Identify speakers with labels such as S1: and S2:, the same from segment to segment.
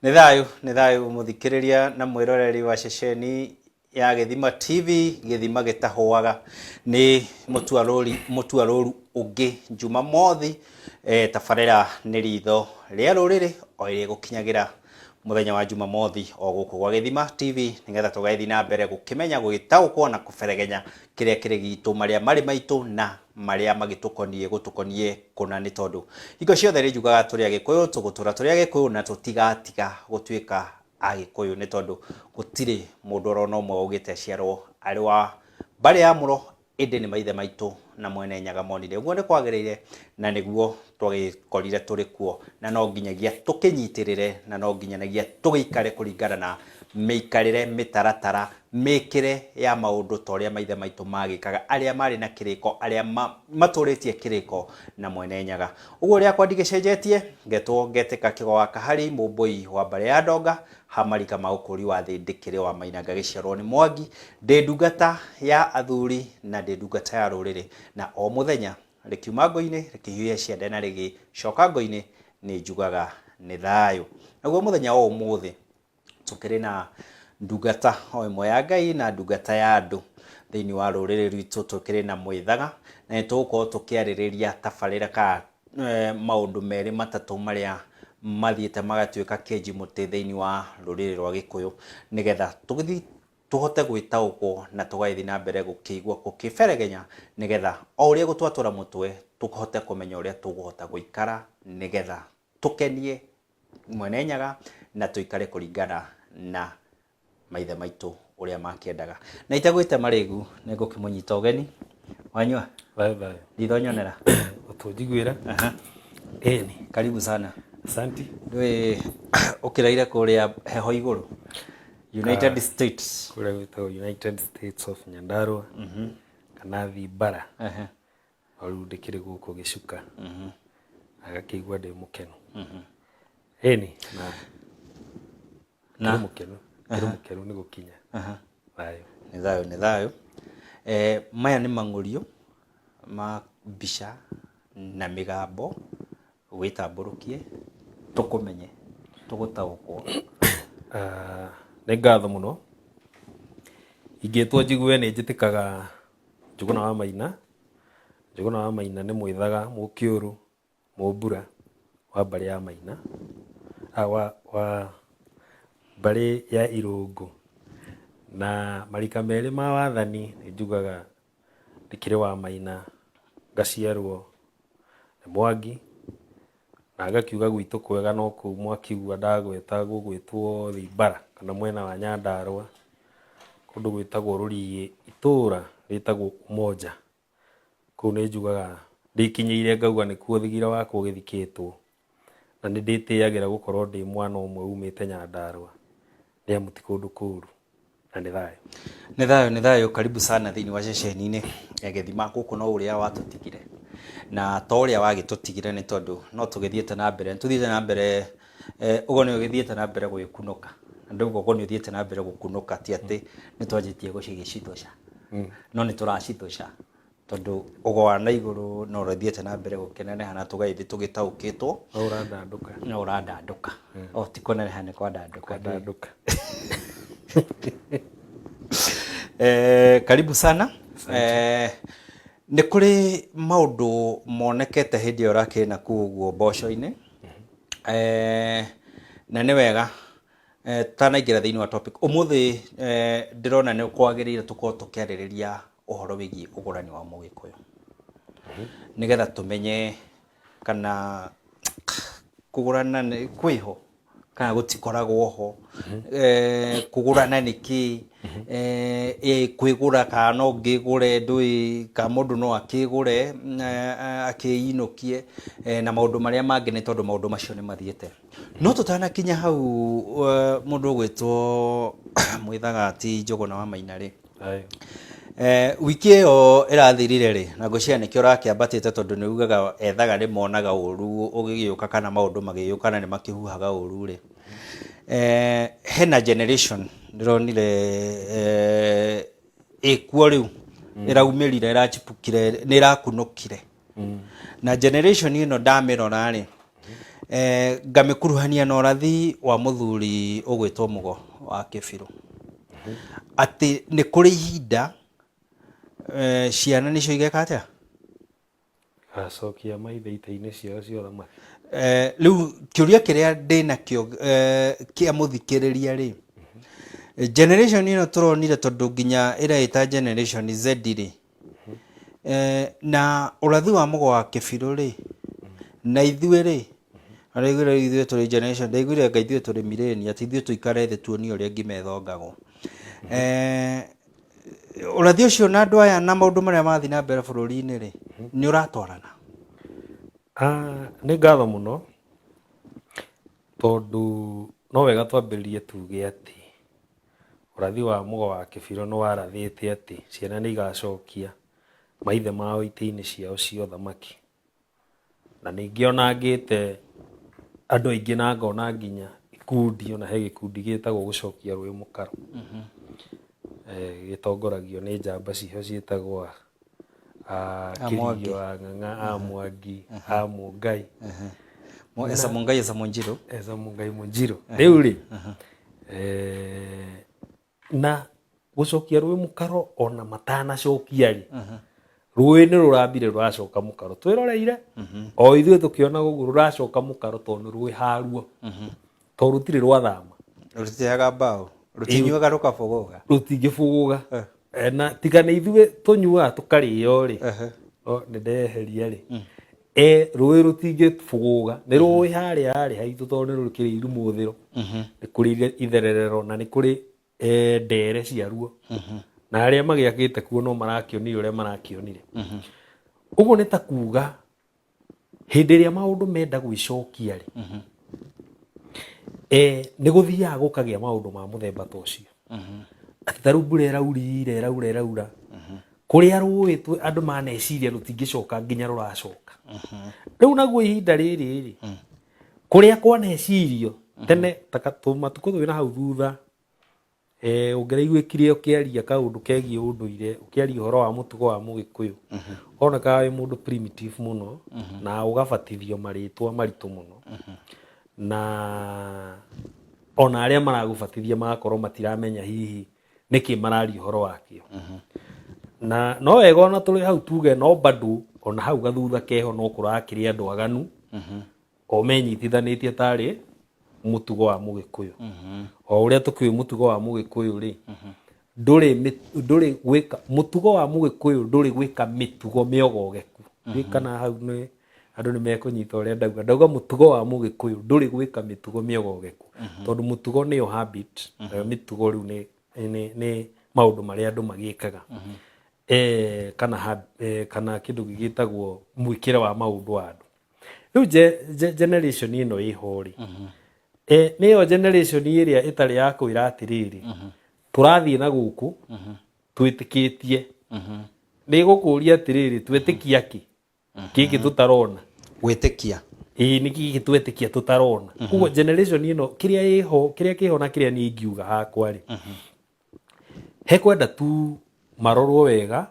S1: Nĩ thayũ, nĩ thayũ mũthikĩrĩria na mwĩroreri wa ceceni ya Gĩthima TV, gĩthima gĩtahũaga. Nĩ mũtuarũri mũtuarũru ũngĩ Jumamothi, eh, tabarĩra nĩ ritho rĩa rũrĩrĩ o ĩrĩa ĩgũkinyagĩra mũthenya wa Jumamothi o gũkũ gwa Gĩthima TV, nĩgetha tũgagĩthiĩ na mbere gũkĩmenya, gũgĩtaũkwo na kũberegenya kĩrĩa kĩrĩ gitũ, marĩa marĩ maitũ na marĩa magĩtũkoniĩ gũtũkoniĩ kũna nĩ tondũ hingo ciothe nĩ njugaga tũrĩ Agĩkũyũ, tũgũtũra tũrĩ Agĩkũyũ na tũtigatiga gũtuĩka Agĩkũyũ nĩ tondũ gũtirĩ mũndũ oro na ũmwe waugĩte aciarwo arĩ wa mbarĩ ya mũro, ĩndĩ nĩ maithe maitũ na mwene Nyaga monire ũguo nĩ kwagĩrĩire na nĩguo twagĩkorire tũrĩ kuo na no nginyagia tũkĩnyitĩrĩre na no nginyanagia tũgĩikare kũringana na mĩikarĩre, mĩtaratara, mĩkĩre ya maũndũ ta ũrĩa maithe maitũ magĩkaga, arĩa marĩ na kĩrĩko, arĩa matũrĩtie kĩrĩko na Mwene Nyaga. Ũguo rĩakwa ndigĩcenjetie, ngetwo ngetĩka Kĩgo wa Kahari, Mũmbũi wa mbarĩ ya Ndonga, ha marika ma ũkũri wa thĩ ndĩkĩrĩ wa Maina ngagĩciarwo nĩ Mwangi, ndĩ ndungata ya athuri na ndĩ ndungata ya rũrĩrĩ, na o mũthenya rĩkiuma ngo-inĩ rĩkĩhiũhia ciande na rĩgĩcoka ngo-inĩ nĩ njugaga nĩ thayũ. Naguo mũthenya wa ũmũthĩ tũkĩrĩ na ndungata o ĩmwe ya Ngai na ndungata ya andũ thĩinĩ wa rũrĩrĩ rwitũ, tũkĩrĩ na Mwĩthaga, na nĩ tũgũkorwo tũkĩarĩrĩria tabarĩra kana maũndũ merĩ matatũ marĩa mathiĩte magatuĩka kĩnji mũtĩ thĩinĩ wa rũrĩrĩ rwa Gĩkũyũ, nĩgetha tũgĩthiĩ tũhote gwĩtaũkwo na tũgagĩthiĩ na mbere gũkĩigua gũkĩberegenya, nĩgetha o ũrĩa gũtwatũra mũtwe tũhote kũmenya ũrĩa tũkũhota gũikara, nĩgetha tũkenie Mwene Nyaga na tũikare kũringana na maithe maitũ ũrĩa makĩendaga. Na itagwĩte marĩgu nĩ ngũkĩmũnyita ũgeni. Wanyua?
S2: Thayũ thayũ.
S1: Ritho nyonera.
S2: Ũtũnjiguĩra. Ĩni.
S1: Karibu sana.
S2: Asanti.
S1: Ndũĩ ũkĩraire kũrĩa heho igũrũ United States.
S2: Kũrĩa gwĩtagwo United States of Nyandarua kana Thimbara. No rĩu ndĩkĩrĩ gũkũ gĩcuka. Agakĩigua ndĩ mũkenu. Ĩni na
S1: Na
S2: ndĩ mũkenu. Ndĩ mũkenu nĩ gũkinya. Thayũ.
S1: Nĩ thayũ, nĩ thayũ. Eh, maya nĩ mang'ũrio ma mbica na mĩgambo, wĩtambũrũkie tũkũmenye, tũgũtaũkwo.
S2: Ah, nĩ ngatho mũno. Ingĩtwo njigue nĩ njĩtĩkaga Njũgũna wa Maina. Njũgũna wa Maina nĩ mwĩthaga, mũkĩũrũ, mũmbura wa mbarĩ ya Maina, wa, wa mbarĩ ya Irũngũ. Na marika merĩ ma wathani nĩ njugaga ndĩkĩrĩ wa Maina, ngaciarwo nĩ Mwangi, na ngakiuga gwitũ kwega no kũu mwakiigua ndagweta gũgwĩtwo Thimbara kana mwena wa Nyandarũa, kũndũ gwĩtagwo Rũriĩ, itũra rĩtagwo Umoja. Kũu nĩ njugaga ndĩkinyĩire ngauga nĩkuo thingira wakwa ũgĩthikĩtwo, na nĩ ndĩtĩagĩra gũkorwo ndĩ mwana ũmwe umĩte Nyandarũa, nĩ amu ti kũndũ kũru, na nĩ thayũ.
S1: Nĩ thayũ, nĩ thayũ, karibu sana thĩinĩ wa ceceni-inĩ ya Gĩthima. Gũkũ no ũrĩa watũtigire, na to ũrĩa wagĩtũtigire nĩ tondũ no tũgĩthiĩte na mbere, nĩ tũthiĩte na mbere, ũguo nĩ ũgĩthiĩte na mbere gũgĩkunũka, na ndauga ũguo nĩ ũthiĩte na mbere gũkunũka ti atĩ nĩ twanjĩtie gũcigĩcithũca, no nĩ tũracithũca tondũ ũgo wa na igũrũ no ũthiĩte na mbere gũkĩneneha na tũgagĩthiĩ tũgĩtaũkĩtwo.
S2: No ũrandandũka.
S1: No ũrandandũka. O ti kũneneha nĩ kwandandũka.
S2: Kwandandũka.
S1: Eh, karibu sana. Eh, nĩ kũrĩ maũndũ monekete hĩndĩ ĩyo ũrakĩrĩ na kũu ũguo mboco-inĩ. Eh, na nĩ wega eh, tũtanaingĩra thĩinĩ wa topic ũmũthĩ, eh, ndĩrona nĩ kwagĩrĩire tũkorwo tũkĩarĩrĩria ũhoro wĩgiĩ ũgũrani wa mũgĩkũyũ, nĩgetha tũmenye kana kũgũrana nĩ kwĩho kana gũtikoragwo ho. Eh, kũgũrana nĩ kĩĩ? Eh, ĩ, kwĩgũra kana no ngĩgũre ndũĩ kana mũndũ no akĩgũre akĩinũkie, na maũndũ marĩa mangĩ, nĩ tondũ maũndũ macio nĩ mathiĩte. No tũtanakinya hau, mũndũ ũgwĩtwo Mwĩthaga ti Njũgũna wa Maina rĩ, wiki ĩyo ĩrathirire rĩ, na ngwĩciria nĩkĩo ũrakĩambatĩte, tondũ nĩ ugaga ethaga nĩ monaga ũru ũgĩgĩũka kana maũndũ magĩgĩũka na nĩ makĩhuhaga ũru rĩ. Hena generation ndĩronire ĩkuo rĩu ĩraumĩrire, ĩrachipukire, nĩ ĩrakunũkire. Na generation ĩno ndamĩrora rĩ, Ngamĩkuruhania na ũrathi wa mũthuri ũgwĩtwo Mũgo wa Kĩbirũ, atĩ nĩ kũrĩ ihinda ciana nĩcio igeka atĩa?
S2: Gacokia maithe itĩ-inĩ ciao cia ũthamaki.
S1: Rĩu kĩũria kĩrĩa ndĩnakĩo kĩa mũthikĩrĩria rĩ, generation ĩno tũronire tondũ nginya ĩreĩta generation Z rĩ, na ũrathi wa Mũgo wa Kĩbirũ rĩ, na ithuĩ rĩ, araiguire ithuĩ tũrĩ generation, ndaiguire anga ithuĩ tũrĩ millennial, atĩ ithuĩ tũikare thĩ tuonio ũrĩa ngima ĩthongagwo. Ũrathi ũcio na andũ aya na maũndũ marĩa marathiĩ na mbere bũrũri-inĩ rĩ, nĩ ũratwarana?
S2: Nĩ ngatho mũno tondũ no wega twambĩrĩrie tuge atĩ ũrathi wa Mũgo wa Kĩbirũ nĩ warathĩte atĩ ciana nĩ igacokia maithe mao itĩ-inĩ ciao cia ũthamaki. Na ningĩ ona ngĩte andũ aingĩ na ngona nginya ikundi, ona he gĩkundi gĩtagwo gũcokia rũĩ mũkaro. Gĩtongoragio nĩ njamba ciho ciĩtagwo a Kĩrio, a Ng'ang'a, a Mwangi, a Mũngai.
S1: Esa Mũngai, Esa Mũnjirũ.
S2: Esa Mũngai Mũnjirũ. Rĩu rĩ, na gũcokia rũĩ mũkaro ona matanacokia rĩ, rũĩ nĩ rũrambire rũracoka mũkaro. Twĩroreire o ithuĩ tũkĩona ũguo rũracoka mũkaro tondũ nĩ rũĩ haruo. Tondũ rũtirĩ rwathama.
S1: Rũtiteaga mbaũ. Rũtinyuaga rũkabũgũga.
S2: Rũtingĩbũgũga. Na tiga nĩ ithuĩ tũnyuaga tũkarĩo rĩ, nĩ ndeheria rĩ, rũĩ rũtingĩbũgũga. Nĩ rũĩ harĩa harĩ haitũ tondũ nĩ rũkĩrĩ irumũthĩro, nĩ kũrĩ ithererero na nĩ kũrĩ ndere ciaruo. Na arĩa magĩakĩte kuo no marakĩonire ũrĩa marakĩonire. Ũguo nĩ ta kuga hĩndĩ ĩrĩa maũndũ menda gwĩcokia rĩ, nĩ gũthiaga gũkagĩa maũndũ ma mũthemba ta ũcio. Atĩ ta rĩu mbura ĩraurire, ĩraura, ĩraura. Kũrĩa rũĩ andũ maneciria rũtingĩcoka nginya rũracoka. Rĩu naguo ihinda rĩrĩ rĩ, kũrĩa kwanecirio tene ta matukũ twĩ na hau thutha, ũngĩraiguĩkire ũkĩaria kaũndũ kegiĩ ũndũire, ũkĩaria ũhoro wa mũtugo wa Mũgĩkũyũ, wonekaga wĩ mũndũ primitive mũno, na ũgabatithio marĩtwa maritũ mũno. Na ona arĩa maragũbatithia magakorwo matiramenya hihi nĩkĩ mararia ũhoro wakĩo. Na no wega ona tũrĩ hau tuge no bado ona hau gathutha keho no kũrakĩrĩ andũ aganu, o menyitithanĩtie tarĩ mũtugo wa Mũgĩkũyũ. O ũrĩa tũkĩũĩ mũtugo wa Mũgĩkũyũ rĩ, ndũrĩ gwĩka mũtugo wa Mũgĩkũyũ ndũrĩ gwĩka mĩtugo mĩogogeku. Ndiũĩ kana hau nĩ andũ nĩ mekũnyita ũrĩa ndauga. Ndauga mũtugo wa Mũgĩkũyũ ndũrĩ gwĩka mĩtugo mĩogogeku. Tondũ mũtugo nĩyo habit, nayo mĩtugo rĩu nĩ maũndũ marĩa andũ magĩkaga. Kana kĩndũ gĩgĩtagwo mwĩkĩre wa maũndũ wa andũ. Rĩu generation ĩno ĩho rĩ, nĩyo generation ĩrĩa ĩtarĩ ya kwĩra atĩrĩrĩ, tũrathiĩ na gũkũ twĩtĩkĩtie. Nĩ gũkũria atĩrĩrĩ, twĩtĩkia kĩ? Gĩkĩ tũtarona.
S1: Gwĩtĩkia.
S2: Ĩĩ, nĩ gĩkĩ twĩtĩkia tũtarona. Koguo generation ĩno kĩrĩa ĩho, kĩrĩa kĩho na kĩrĩa niĩ ingiuga hakwa rĩ, hekwenda tu marorwo wega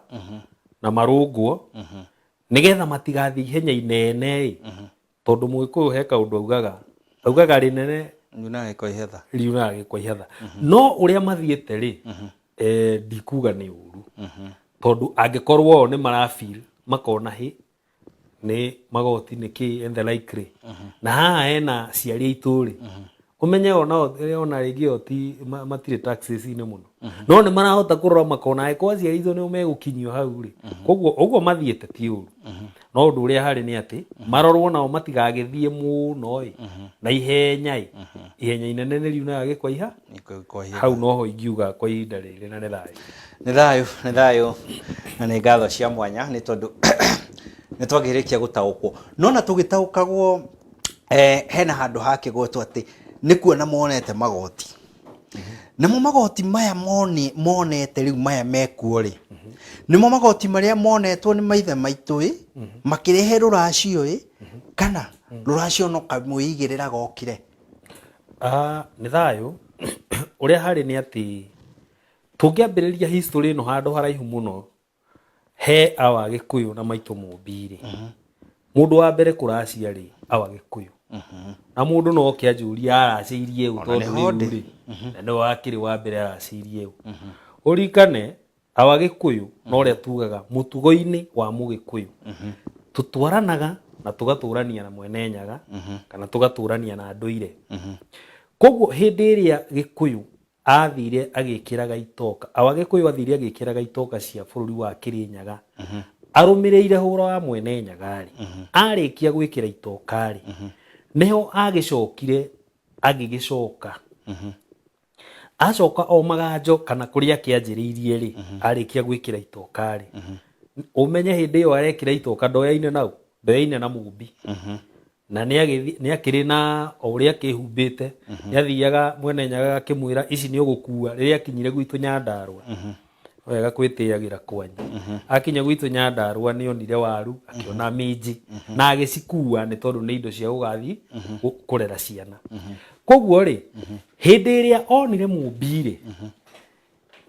S2: na marũngwo nĩgetha matigathiĩ ihenya inene ĩ, tondũ Mũgĩkũyũ he kaũndũ augaga, augaga rĩnene
S1: riunaga gĩko ihetha.
S2: Riunaga gĩko ihetha. No ũrĩa mathiĩte rĩ, ndikuga nĩ ũru, tondũ angĩkorwo o nĩ marafeel makona hĩ nĩ magoti nĩ kĩ and the like rĩ, na haha hena aciari aitũ rĩ, ũmenye ona rĩngĩ o ti matirĩ taxes-inĩ mũno, no nĩ marahota kũrora makona angĩkorwo aciari aitũ nĩo megũkinyio hau rĩ, koguo ũguo mathiĩte ti ũru. No ũndũ ũrĩa harĩ nĩ atĩ marorwo nao matigagĩthiĩ mũno ĩ na ihenya ĩ, ihenya inene nĩ riunaga gĩko iha hau noho ingiuga kwa ihinda rĩrĩ, na nĩ thayũ.
S1: Nĩ thayũ, nĩ thayũ, na nĩ ngatho cia mwanya nĩ tondũ nĩ twakĩrĩkia gũtaũkwo. No na tũgĩtaũkagwo, hena handũ hakĩgwetwo atĩ nĩ kuona monete magoti. Namo magoti maya monete rĩu maya mekuo rĩ, nĩmo magoti marĩa monetwo nĩ maithe maitũ ĩ, makĩrehe rũracio ĩ, kana rũracio no kamwĩigĩrĩra gokire?
S2: Nĩ thayũ. Ũrĩa harĩ nĩ atĩ tũngĩambĩrĩria history ĩno handũ haraihu mũno he awa Gĩkũyũ na maitũ Mũmbi rĩ, mũndũ wa mbere kũracia rĩ, awa Gĩkũyũ. Na mũndũ no oke anjũrie aracĩirie ũ,
S1: Ona
S2: tondũ
S1: nĩho
S2: rĩu
S1: ndĩ.
S2: rĩ, na nĩwe wakĩrĩ wa mbere aracĩirie ũ. Ũririkane awa Gĩkũyũ na ũrĩa tugaga mũtugo-inĩ wa Mũgĩkũyũ, tũtwaranaga na tũgatũrania na Mwene Nyaga kana tũgatũrania na ndũire. Koguo hĩndĩ ĩrĩa Gĩkũyũ athire agĩkĩraga itoka, awa Gĩkũyũ athire agĩkĩraga itoka cia bũrũri wa Kĩrĩnyaga arũmĩrĩire hũra wa Mwene Nyaga rĩ, arĩkia gwĩkĩra itoka rĩ, nĩho agĩcokire agĩgĩcoka acoka o maganjo kana kũrĩa akĩanjĩrĩirie rĩ, arĩkia gwĩkĩra itoka rĩ, ũmenye hĩndĩ ĩyo arekĩra itoka ndoyaine nau, ndoyaine na mũmbi, na nĩ akĩrĩ na o ũrĩa akĩhumbĩte, nĩ athiaga Mwene Nyaga akĩmwĩra ici nĩ ũgũkua. Rĩrĩa akinyire gwitũ Nyandarũa, wega kwĩtĩagĩra kwanyu, akinya gwitũ Nyandarũa nĩ onire waru, akĩona minji na agĩcikua, nĩ tondũ nĩ indo cia gũgathiĩ kũrera ciana. Koguo rĩ, hĩndĩ ĩrĩa onire mũmbi rĩ,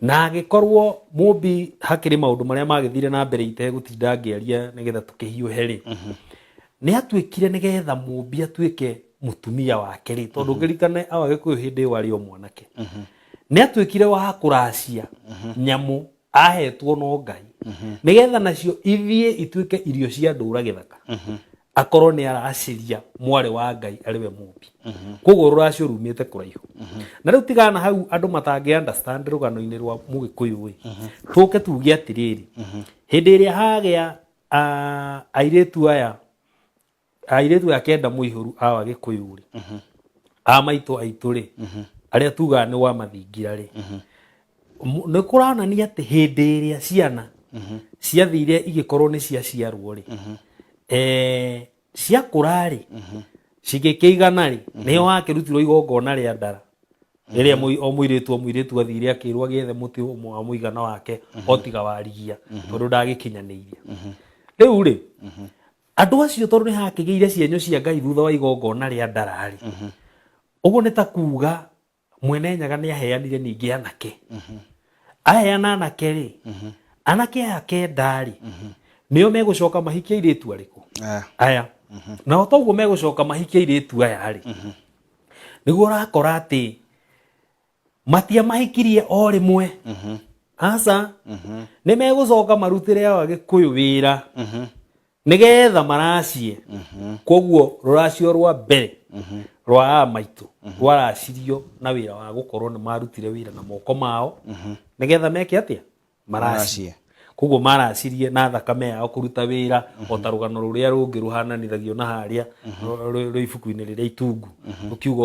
S2: na agĩkorwo mũmbi hakĩrĩ maũndũ marĩa magĩthire na mbere itegũtinda ngĩaria nĩgetha tũkĩhiũhe rĩ, nĩ atuĩkire nĩgetha mũmbi atuĩke mũtumia wake rĩ, tondũ ngĩririkane awa Gĩkũyũ hĩndĩ ĩyo arĩ o mwanake, nĩ atuĩkire wa kũracia nyamũ ahetwo no Ngai nĩgetha nacio ithiĩ ituĩke irio cia ndũra gĩthaka, akorwo nĩ aracĩria mwarĩ wa Ngai arĩ we mũmbi. Koguo rũracio rumĩte kũraihu. Na rĩu tigana hau andũ matangĩ understand rũgano-inĩ rwa Mũgĩkũyũ ĩ, tũke tuge atĩrĩrĩ, hĩndĩ ĩrĩa hagĩa airĩtu aya, airĩtu aya kenda mũihũru awa Gĩkũyũ rĩ, a maitũ aitũ rĩ, arĩa tugaga nĩ wa mathingira rĩ, nĩ kũronania atĩ hĩndĩ ĩrĩa ciana ciathire igĩkorwo nĩ ciaciarwo rĩ, ciakũra rĩ, cigĩkĩigana rĩ, nĩho hakĩrutirwo igongona rĩa ndara, rĩrĩa o mũirĩtu o mũirĩtu athire akĩrwo agĩethe mũtĩ ũmwe wa mũigana wake o tiga warigia, tondũ ndagĩkinyanĩirie. Rĩu rĩ, andũ acio tondũ nĩ hakĩgĩire cienyũ cia Ngai thutha wa igongona rĩa ndara rĩ, ũguo nĩ ta kuga Mwene Nyaga nĩ aheanire ningĩ anake. Aheana anake rĩ, anake aya kenda rĩ, nĩo megũcoka mahikie airĩtu arĩkũ?
S1: Aya.
S2: Aya. Na o toguo megũcoka mahikie airĩtu aya rĩ, nĩguo ũrakora atĩ matiamahikirie o rĩmwe. Aca, nĩ megũcoka marutĩre awa Gĩkũyũ wĩra nĩgetha maracie. Koguo rũracio rwa mbere rwa aa maitũ rwaracirio na wĩra wa gũkorwo nĩ marutire wĩra na moko mao nĩgetha meke atĩa? Maracie.
S1: Maracie.
S2: Koguo maracirie na thakame yao kũruta wĩra, o ta rũgano rũrĩa rũngĩ rũhananithagio na harĩa rwĩ ibuku-inĩ rĩrĩa itungu, rũkiuga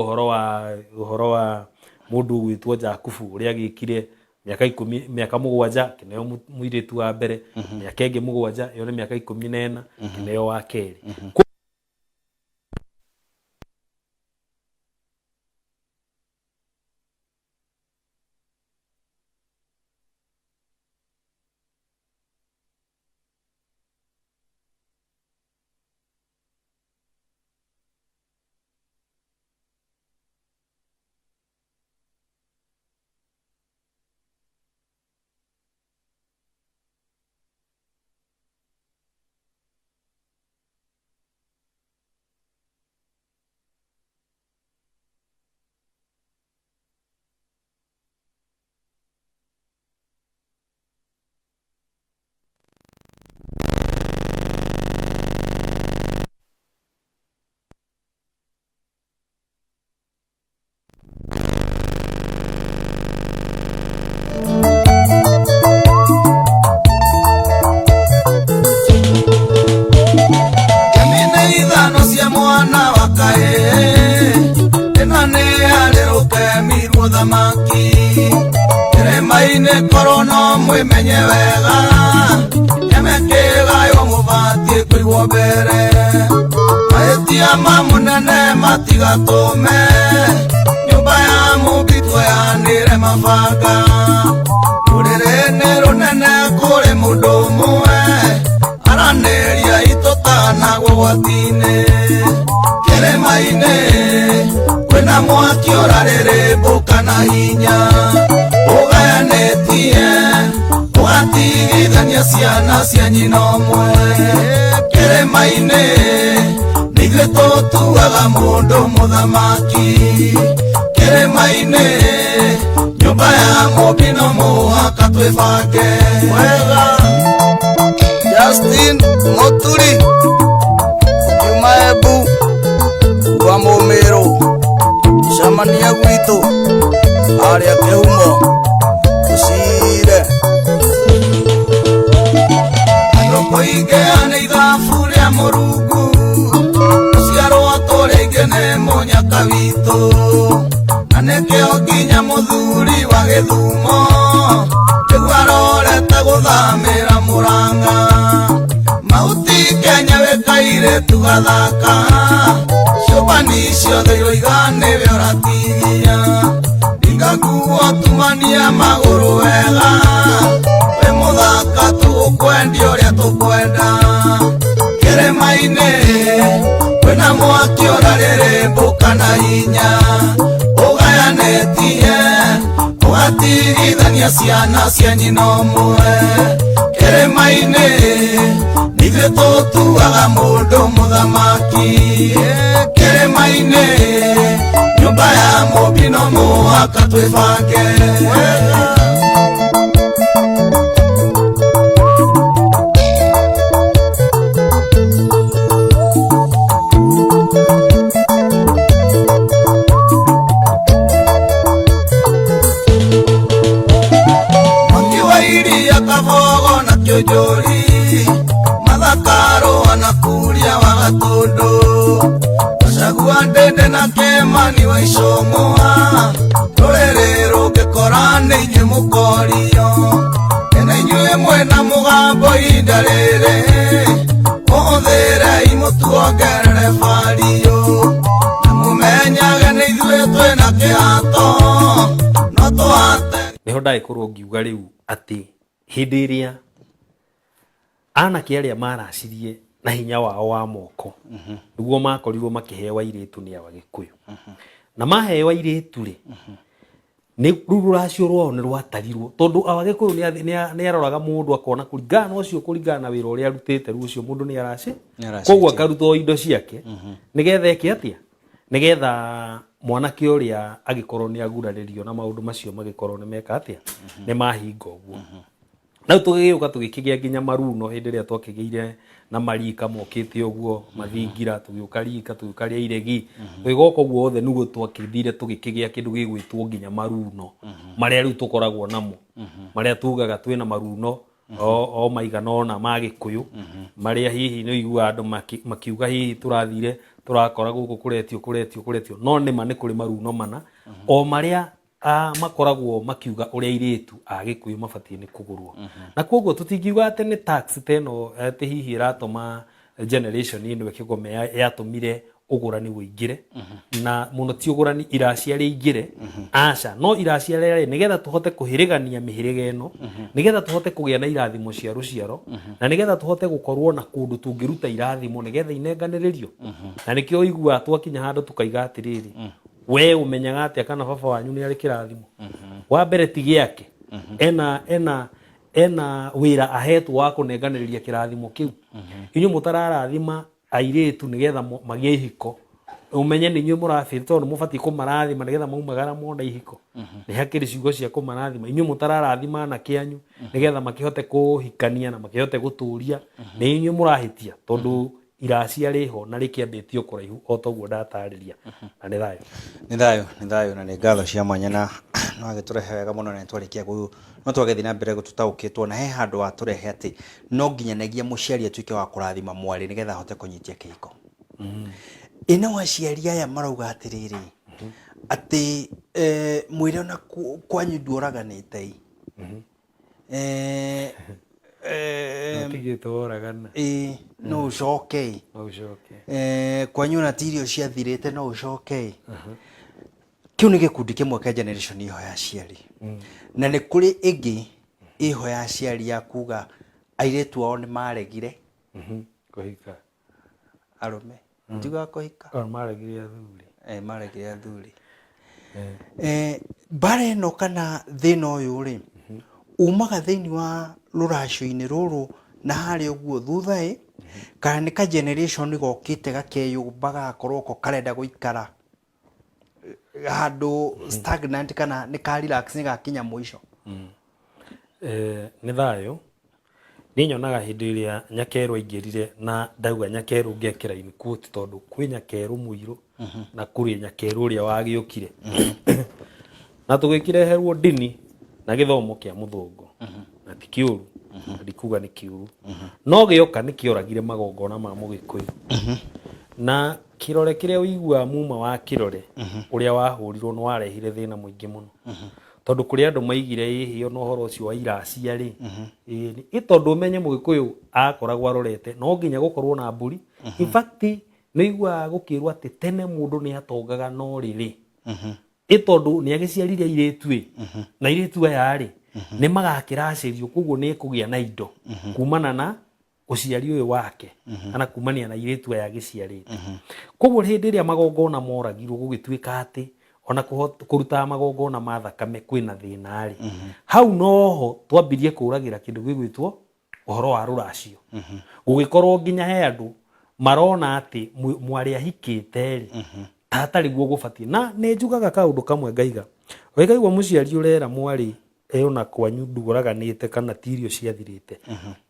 S2: ũhoro wa mũndũ ũgwĩtwo Jakubu, ũrĩa agĩkire mĩaka 10, mĩaka 7 akĩneo mũirĩtu wa mbere, mĩaka ĩngĩ 7, ĩyo nĩ mĩaka 14, akĩneo wa kerĩ.
S3: Kemi nĩ ithano cia mwana wa kahĩĩ, ĩna nĩ yarĩ rũkemi rw'ũthamaki. Kĩrĩma-inĩ korwo no mwĩmenye wega, nyame kĩgaywo mũbatiĩ kũigwo mbere. Mahĩtia ma mũnene matigatũme nyũmba ya mũmbi tuoyanĩre mabanga. Rũrĩrĩ nĩ rũnene kũrĩ mũndũ ũmwe, aranĩria itũtanagwo ũgwati-inĩ. Kĩrĩma-inĩ kwĩna mwaki ũrarĩrĩmbũka na hinya, ũgayanĩtie ũgatigithania ciana cia nyina ũmwe. Kĩrĩma-inĩ Nithuĩ tũtuaga mũndũ mũthamaki kĩrĩma-inĩ, nyũmba ya mũmbi no mũhaka twĩbange wega. Justin Muturi kiuma Embu kwa Mũmĩrũ, cemania gwitũ harĩa kĩhumo tũcire. Andũ kũingĩha nĩ ithabu rĩa Mũrungu, gũciarwo tũrĩ aingĩ nĩ mũnyaka witũ, na nĩkĩo nginya mũthuri wa Gĩthumo nĩguo arorete gũthamĩra Mũrang'a. Mahuti Kenya wĩ kairĩtu gathaka, ciũmbani ciothe iroiga nĩwe ũratigia. Ringa nguo tumania magũrũ wega, wĩ mũthaka tũgũkwendia ũrĩa tũkwenda. Kĩrĩma-inĩ kwĩna mwaki ũrarĩrĩmbũka na hinya, ũgayanĩtie ũgatigithania ciana cia nyina ũmwe. Kĩrĩma-inĩ nithuĩ tũtuaga mũndũ mũthamaki. Kĩrĩma-inĩ nyũmba ya mũmbi no mũhaka twĩbange wega. Mwaki wa iria Kabogo na Kĩũnjũri, Mathakarũa na Kuria wa Gatũndũ, Gachagua Ndĩndĩ na Kĩmani wa Icũng'wa, rũrĩrĩ rũngĩkora nĩ inyuĩ mũkorio. Nĩ inyuĩ mwĩna mũgambo ihinda rĩrĩ, mũhũthĩrei mũtuongerere bario, na mũmenyage nĩ ithuĩ twĩna kĩhato, no tũhate.
S2: Niho ndagĩkorwo ngiuga rĩu atĩ hĩndĩ ĩrĩa anake arĩa maracirie na hinya wao wa moko nĩguo makorirwo makĩheo airĩtu nĩ awa Gĩkũyũ, na maheo airĩtu rĩ, nĩ rĩu rũracio rwao nĩ rwatarirwo, tondũ awa Gĩkũyũ nĩ aroraga mũndũ akona kũringana na ũcio, kũringana na wĩra ũrĩa arutĩte, rĩu ũcio mũndũ nĩ araci
S1: Nĩ
S2: koguo akaruta o indo ciake nĩgetha eke atĩa, nĩgetha mwanake ũrĩa agĩkorwo nĩ agurarĩrio na maũndũ macio magĩkorwo nĩ meka atĩa, nĩ mahinga ũguo. Na rĩu tũgĩgĩũka tũgĩkĩgĩa nginya maruno hĩndĩ ĩrĩa twakĩgĩire na marika mokĩte ũguo mathingira, tũgĩũka rika, tũgĩũka rĩa iregi, tũgĩgoka ũguo othe, nĩguo twakĩthire tũgĩkĩgĩa kĩndũ gĩgwĩtwo nginya maruno marĩa rĩu tũkoragwo namo, marĩa tugaga twĩna maruno o maigana ũna ma Gĩkũyũ, marĩa hihi nĩ ũiguaga andũ makiuga hihi tũrathire tũrakora gũkũ kũretio kũretio kũretio, no nĩma nĩ kũrĩ maruno mana o marĩa makoragwo makiuga ũrĩa airĩtu a Gĩkũyũ mabatiĩ nĩ kũgũrwo. Na koguo tũtingiuga atĩ nĩ tax ta ĩno atĩ hihi ĩratũma generation ĩno ĩkĩgome yatũmire ũgũrani ũingĩre, na mũno ti ũgũrani iracia rĩingĩre, aca, no iracia rĩrĩ nĩgetha tũhote kũhĩrĩgania mĩhĩrĩga ĩno, nĩgetha tũhote kũgĩa na irathimo cia rũciaro, na nĩgetha tũhote gũkorwo na kũndũ tũngĩruta irathimo nĩgetha inenganĩrĩrio. Na nĩkĩo ũiguaga twakinya handũ tũkaiga atĩrĩrĩ, we ũmenyaga atĩa kana baba wanyu nĩ arĩ kĩrathimo? Wa mbere ti gĩake, ena wĩra ahetwo wa kũnenganĩrĩria kĩrathimo kĩu. Inyuĩ mũtararathima airĩtu nĩgetha magĩe ihiko, ũmenye nĩ inyuĩ mũrabĩra, tondũ nĩ mũbatiĩ kũmarathima nĩgetha maumagara mona ihiko. Nĩ hakĩrĩ ciugo cia kũmarathima. Inyuĩ mũtararathima anake anyu nĩgetha makĩhote kũhikania na makĩhote gũtũria, nĩ inyuĩ mũrahĩtia, tondũ iracia rĩho na rĩkĩambĩtio kũraihu o toguo ndatarĩria. Na nĩ thayũ.
S1: Nĩ thayũ, nĩ thayũ, na nĩ ngatho cia mwanya, na no agĩtũrehe wega mũno, na nĩtwarĩkia no twagĩthiĩ na mbere gũtũtaũkĩtwo, na he handũ watũrehe atĩ no nginyanagia mũciari atuĩke wa kũrathima mwarĩ nĩgetha ahote kũnyitia kĩhiko. Ĩ no aciari aya marauga atĩrĩrĩ, atĩ mwĩre ona kwanyu nduoraganĩte ĩ.
S2: Matigĩtwo oragana.
S1: Ĩ no ũcoke ĩ.
S2: No ũcoke.
S1: Kwanyu ona ti irio ciathirĩte no ũcoke ĩ. Kĩu nĩ gĩkundi kĩmwe kĩa generation ĩho ya aciari. Na nĩ kũrĩ ĩngĩ ĩho ya aciari ya kuga airĩtu ao nĩ maregire
S2: Kũhika.
S1: Arũme. Ndiugaga kũhika.
S2: O maregire athuri.
S1: Maregire athuri. Mbara ĩno kana thĩna ũyũ rĩ, umaga thĩinĩ wa rũracio-inĩ rũrũ na harĩa ũguo thutha ĩ, Kana nĩ ka generation gokĩte gakeyũmba gagakorwo ko karenda gũikara handũ stagnant, kana nĩ ka relax nĩ gakinya mũico?
S2: Nĩ thayũ. Niĩ nyonaga hĩndĩ ĩrĩa nyakerũ aingĩrire, na ndauga nyakerũ ngekĩra in quote tondũ kwĩ nyakerũ mũirũ na kũrĩ nyakerũ ũrĩa wagĩũkire na tũgĩkĩreherwo ndini na gĩthomo kĩa mũthũngũ, na ti kĩũru, na ndikuga nĩ kĩũru, no gĩoka nĩ kĩoragire magongona ma mũgĩkũyũ na kĩrore kĩrĩa ũiguaga muma wa kĩrore ũrĩa wahũrirwo nĩ warehire thĩna mũingĩ mũno, tondũ kũrĩ andũ maigire ĩhĩ ona ũhoro ũcio wa iracia rĩ, ĩĩ ĩ tondũ ũmenye mũgĩkũyũ akoragwo arorete no nginya gũkorwo na mbũri. In fact, nĩ ũiguaga gũkĩrwo atĩ tene mũndũ nĩ atongaga no rĩrĩ ĩ tondũ nĩ agĩciarire airĩtu ĩ na airĩtu aya rĩ nĩ magakĩracĩrio, koguo nĩ ekũgĩa na indo kumana na ũciari ũyũ wake kana kumania na airĩtu aya agĩciarĩte. Koguo hĩndĩ ĩrĩa magongona moragirwo, gũgĩtuĩka atĩ ona kũruta magongona ma thakame kwĩna thĩna rĩ, hau noho twambirie kũragĩra kĩndũ gĩgwĩtwo ũhoro wa rũracio. Gũgĩkorwo nginya he andũ marona atĩ mwarĩ ahikĩte rĩ ta hatarĩ guo gũbatiĩ. Na nĩ njugaga kaũndũ kamwe ngaiga, wĩkaigua mũciari ũrera mwarĩ ona kwanyu ndũraganĩte kana ti irio ciathirĩte,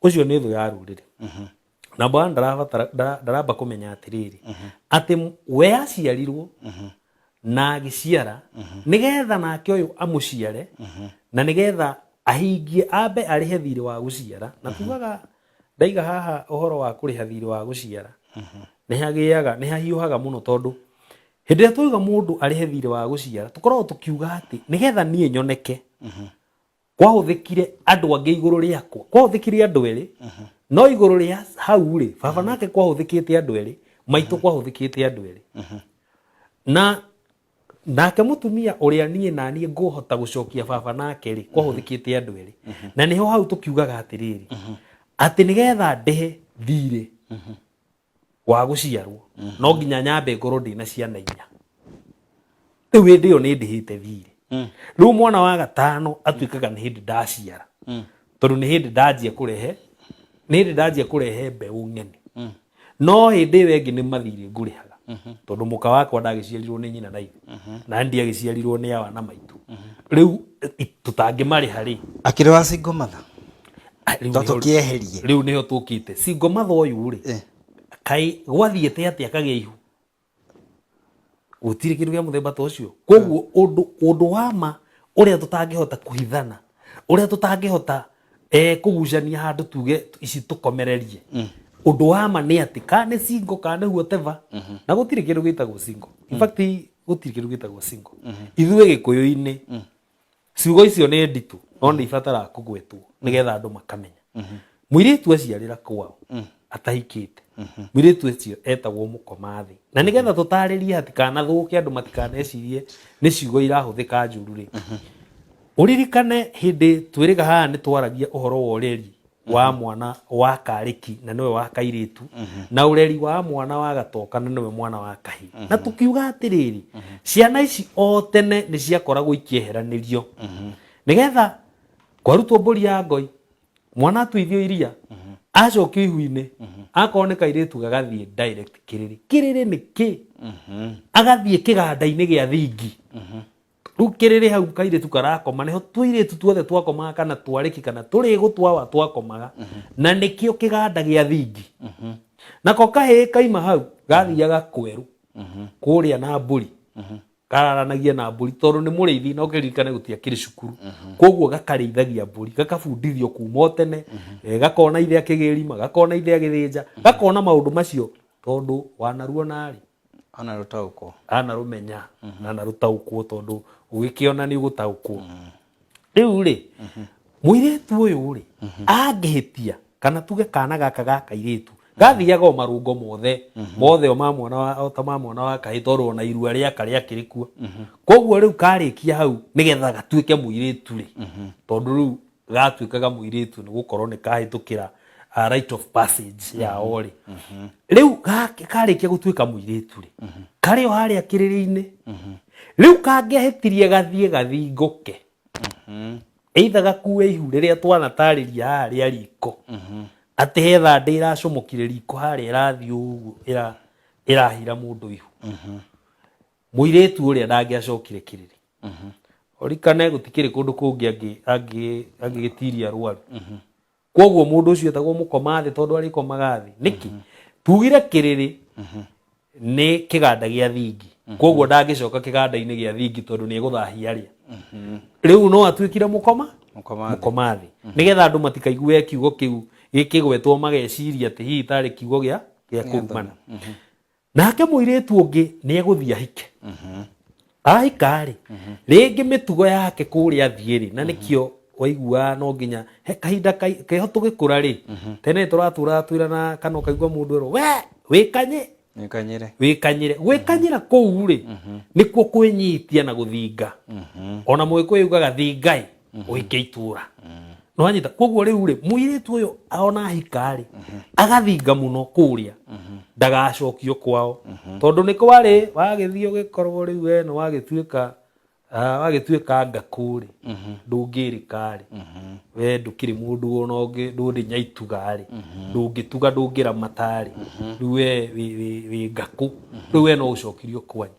S2: ũcio nĩ thũ ya rũrĩrĩ. Namba one, ndarabatara ndaramba kũmenya atĩrĩrĩ, atĩ we aciarirwo na agĩciara nĩgetha nake ũyũ amũciare na nĩgetha ahingie ambe arĩhe thirĩ wa gũciara. Na tugaga ndaiga haha ũhoro wa kũrĩha thirĩ wa gũciara nĩ hagĩaga nĩ hahiũhaga mũno, tondũ hĩndĩ ĩrĩa twauga mũndũ arĩhe thirĩ wa gũciara, tũkoragwo tũkiuga atĩ nĩgetha niĩ nyoneke kwahũthĩkire andũ angĩ igũrũ rĩakwa, kwahũthĩkire andũ erĩ, no igũrũ rĩa hau rĩ baba nake kwahũthĩkĩte andũ erĩ, maitũ kwahũthĩkĩte andũ erĩ, na nake mũtumia ũrĩa niĩ na niĩ ngũhota gũcokia baba nake rĩ kwahũthĩkĩte andũ erĩ. Na nĩho hau tũkiugaga atĩrĩrĩ, atĩ nĩgetha ndĩhe thirĩ wa gũciarwo no nginya nyambe ngorwo ndĩna ciana 4. Rĩu hĩndĩ ĩyo nĩ ndĩhĩte thirĩ. Rĩu mwana wa gatano atuĩkaga nĩ hĩndĩ ndaciara, tondũ nĩ hĩndĩ ndanjia kũrehe, nĩ hĩndĩ ndanjia kũrehe mbeũ ng'eni. No hĩndĩ ĩyo ĩngĩ nĩ mathirĩ ngũrĩhaga, tondũ mũka wakwa ndagĩciarirwo nĩ nyina na ithe na ndiagĩciarirwo nĩ awa na maitũ. Rĩu tũtangĩmarĩha rĩ.
S1: Akĩrĩ wa single mother?
S2: Rĩu
S1: to
S2: nĩho-
S1: tũkĩeherie.
S2: Rĩu nĩho tũkĩte single mother ũyũ rĩ, kaĩ gwathiĩte atĩa kagĩa ihu? Gũtirĩ kĩndũ kĩa mũthemba ta ũcio. Koguo ũndũ wa ma ũrĩa tũtangĩhota kũhithana, ũrĩa tũtangĩhota kũgucania handũ tuge ici tũkomererie, ũndũ wa ma nĩ atĩ kana nĩ single kana nĩ whatever, na gũtirĩ kĩndũ gĩtagwo single. In fact, gũtirĩ kĩndũ gĩtagwo single ithuĩ gĩkũyũ-inĩ. Ciugo icio nĩ nditũ no nĩ ibataraga kũgwetwo nĩgetha andũ makamenya. Mũirĩtu aciarĩra kwao atahikĩte, mũirĩtu ũcio etagwo mũkomathĩ. Na nĩgetha tũtarĩrie hatikanathũke, andũ matikanecirie nĩ ciugo irahũthĩka njũru rĩ, ũririkane hĩndĩ twĩrĩga haha nĩ twaragia ũhoro wa ũreri wa mwana wa karĩki na nĩwe wa kairĩtu, na ũreri wa mwana wa gatoka na nĩwe mwana wa kahĩĩ, na tũkiuga atĩrĩrĩ, ciana ici o tene nĩ ciakoragwo ikĩeheranĩrio nĩgetha kwarutwo mbũri ya ngoi, mwana atuithio iria, acokio ihu-inĩ, akorwo nĩ kairĩtu gagathiĩ direct kĩrĩrĩ. Kĩrĩrĩ nĩ kĩ? Agathiĩ kĩganda-inĩ gĩa thingi. Rĩu kĩrĩrĩ hau kairĩtu karakoma nĩho tũirĩtu tuothe twakomaga, kana twarĩki kana tũrĩgũ twawa twakomaga, na nĩkĩo kĩganda gĩa thingi. Nako kahĩĩ kaima hau gathiaga kwerũ kũrĩa na mbũri, kararanagia na mbũri tondũ nĩ mũrĩithi, na ũkĩririkane gũtiakĩrĩ cukuru, koguo gakarĩithagia mbũri, gakabundithio kuma o tene, gakona ithe akĩgĩrima, gakona ithe agĩthĩnja, gakona maũndũ macio tondũ wanaruona rĩ
S1: Ona rũtaũkwo.
S2: Anarũmenya na anarũtaũkwo, tondũ ũgĩkĩona nĩ ũgũtaũkwo. Rĩu rĩ, mũirĩtu ũyũ rĩ angĩhĩtia, kana tuge kana gaka ga kairĩtu gathiaga o marũngo mothe mothe o ma mwana wa o ta ma mwana wa kahĩĩ, tondũ ona irua rĩaka rĩakĩrĩ kuo. Koguo rĩu karĩkia hau nĩgetha gatuĩke mũirĩtu rĩ, tondũ rĩu gatuĩkaga mũirĩtu nĩ gũkorwo nĩ kahĩtũkĩra rite of passage yao rĩ, rĩu karĩkia gũtuĩka mũirĩtu rĩ, karĩ o harĩa kĩrĩrĩ-inĩ. Rĩu kangĩahĩtirie gathiĩ gathingũke, either gakue ihu rĩrĩa twanatarĩria haha rĩa riko. Atĩ he thandĩ ĩracomokire riko harĩa ĩrathiĩ ũguo ĩrahira mũndũ ihu. Mũirĩtu ũrĩa ndangĩacokire kĩrĩrĩ. Ũrikane gũtikĩrĩ kũndũ kũngĩ angĩgĩtiria rwaru. Koguo mũndũ ũcio etagwo mũkoma thĩ tondũ arĩkomaga thĩ. Nĩkĩ? Tugire kĩrĩrĩ nĩ kĩganda gĩa thingi. Koguo ndangĩcoka kĩganda-inĩ gĩa thingi tondũ nĩ egũthahia arĩa. Rĩu no atuĩkire mũkoma mũkoma thĩ. Nĩgetha andũ matikaigue kiugo kĩu gĩkĩgwetwo mageciria atĩ hihi tarĩ kiugo gĩa kũrumana. Nake mũirĩtu ũngĩ nĩ egũthiĩ ahike. Ahika rĩ, rĩngĩ mĩtugo yake kũrĩa athiĩ rĩ, na nĩkĩo waiguaga no nginya he kahinda keho tũgĩkũra rĩ, tene tũratũraga twĩrana kana ũkaigua mũndũ erwo we wĩkanye
S1: Wĩkanyĩre.
S2: Wĩkanyĩre. Gwĩkanyĩra kũu rĩ, nĩkuo kwĩnyitia na gũthinga. Ona Mũgĩkũyũ ugaga thingai ũhike itũra. Nĩwanyita? Koguo rĩu rĩ, mũirĩtu ũyũ ona ahika rĩ, agathinga mũno kũrĩa, ndagacokio kwao. Tondũ nĩ kwarĩ, wagĩthiĩ ũgĩkorwo rĩu we nĩ wagĩtuĩka wagĩtuĩka ngakũ rĩ, ndũngĩrĩka rĩ, we ndũkĩrĩ mũndũ ona ũngĩ, ndũrĩ nyaituga rĩ, ndũngĩtuga ndũngĩramata rĩ, rĩu we wĩ ngakũ, rĩu we no ũcokirio kwanyu.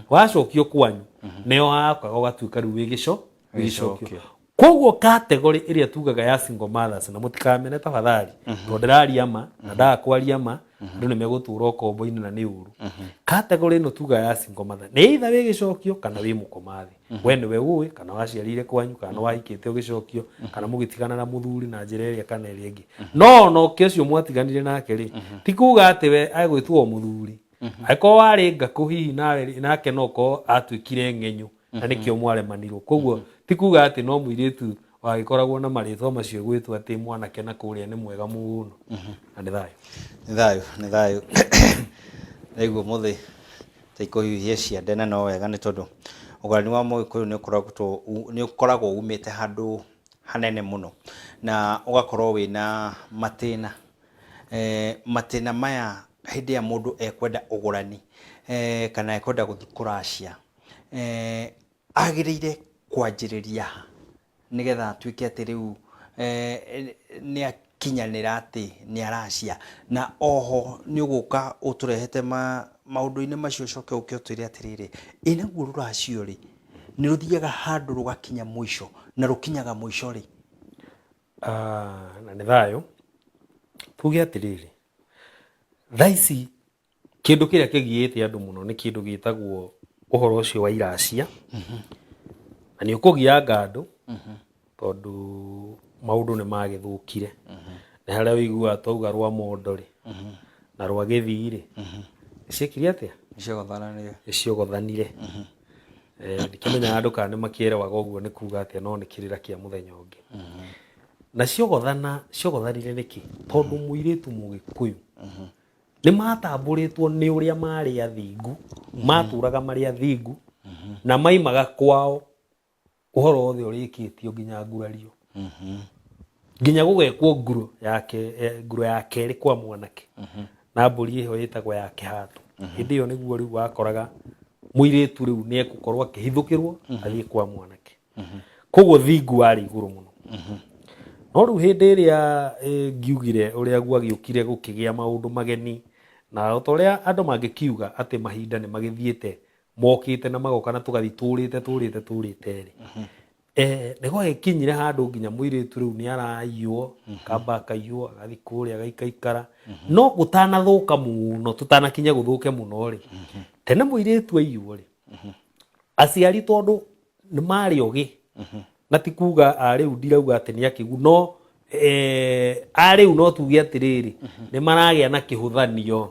S2: Wacokio kwanyu, nĩo wakaga ũgatuĩka rĩu wĩ gĩcokio. Koguo category ĩrĩa tugaga ya single mothers, na mũtikamene tafadhali, tondũ ndĩraria ma, na ndaga kwaria ma, andũ nĩ megũtũra ũkombo-inĩ na nĩ ũru. Category ĩno tugaga ya single mother, nĩ either wĩ gĩcokio kana wĩ mũkoma thĩ. We nĩwe ũĩ, kana waciarĩire kwanyu, kana wahikĩte ũgĩcokio, kana mũgĩtigana na mũthuri na njĩra ĩrĩa kana ĩrĩa ĩngĩ. No ona ũkĩ ũcio mwatiganire nake rĩ, ti kuga atĩ we agwĩtwo mũthuri. Angĩkorwo warĩ ngakũ hihi nawe nake no ũkorwo atuĩkire ng'enyũ, na nĩkĩo mwaremanirwo. Koguo ti kuga atĩ no mũirĩtu wagĩkoragwo na marĩtwa macio gwĩtwo atĩ mwanake na kũrĩa nĩ mwega mũno. Na nĩ thayũ.
S1: Nĩ thayũ, nĩ thayũ. Ndaigua mũthĩ ta ikũhiũhia ciande na no wega nĩ tondũ ũgani wa Mũgĩkũyũ nĩ ũkoragwo umĩte handũ hanene mũno na ũgakorwo wĩna matĩna. Matĩna maya hĩndĩ ĩrĩa mũndũ ekwenda ũgũrani kana ekwenda gũthiĩ kũracia, agĩrĩire kwanjĩrĩria ha nĩgetha atuĩke atĩ rĩu nĩ akinyanĩra atĩ nĩ aracia? Na oho nĩ ũgũka ũtũrehete maũndũ-inĩ macio ũcoke ũke ũtwĩre atĩrĩrĩ, ĩ naguo rũracio rĩ, nĩ rũthiaga handũ rũgakinya mũico na rũkinyaga mũico rĩ?
S2: Na nĩ thayũ. Tuge atĩrĩrĩ, thaa ici kĩndũ kĩrĩa kĩgiĩte andũ mũno nĩ kĩndũ gĩtagwo ũhoro ũcio wa iracia. Na nĩ ũkũgianga andũ tondũ maũndũ nĩ magĩthũkire. Nĩ harĩa ũiguaga twauga rwa mondo rĩ, na rwa gĩthii rĩ, ciekire atĩa?
S1: Nĩciogothanire.
S2: Nĩciogothanire. Ndikĩmenyaga andũ kana nĩ makĩerewaga ũguo nĩ kuga atĩa, no nĩ kĩrĩra kĩa mũthenya ũngĩ. Na ciogothanire nĩkĩ? Tondũ mũirĩtu Mũgĩkũyũ nĩ matambũrĩtwo nĩ ũrĩa marĩ athingu, matũraga marĩ athingu, na maimaga kwao ũhoro wothe ũrĩkĩtio nginya ngurario. Nginya gũgekwo nguro yake, nguro ya kerĩ kwa mwanake. Na mbũri ĩyo ĩtagwo ya kĩhato. Hĩndĩ ĩyo nĩguo rĩu wakoraga mũirĩtu rĩu nĩ egũkorwo akĩhithũkĩrwo athiĩ kwa mwanake. Koguo thingu warĩ igũrũ mũno. No rĩu hĩndĩ ĩrĩa ngiugire ũrĩa gwagĩũkire gũkĩgĩa maũndũ mageni, na o ta ũrĩa andũ mangĩkiuga atĩ mahinda nĩ magĩthiĩte mokĩte na magoka na tũgathiĩ tũrĩte tũrĩte tũrĩte rĩ, nĩ gwagĩkinyire handũ nginya mũirĩtu rĩu nĩ araiywo, akamba akaiywo, agathiĩ kũrĩa agaikaikara. No gũtanathũka mũno, tũtanakinya gũthũke mũno rĩ, tene mũirĩtu aiywo rĩ, aciari tondũ nĩ marĩ ogĩ, na ti kuga rĩu ndirauga atĩ nĩ akĩgu, no arĩu no tuge atĩrĩrĩ, nĩ maragĩa na kĩhũthanio.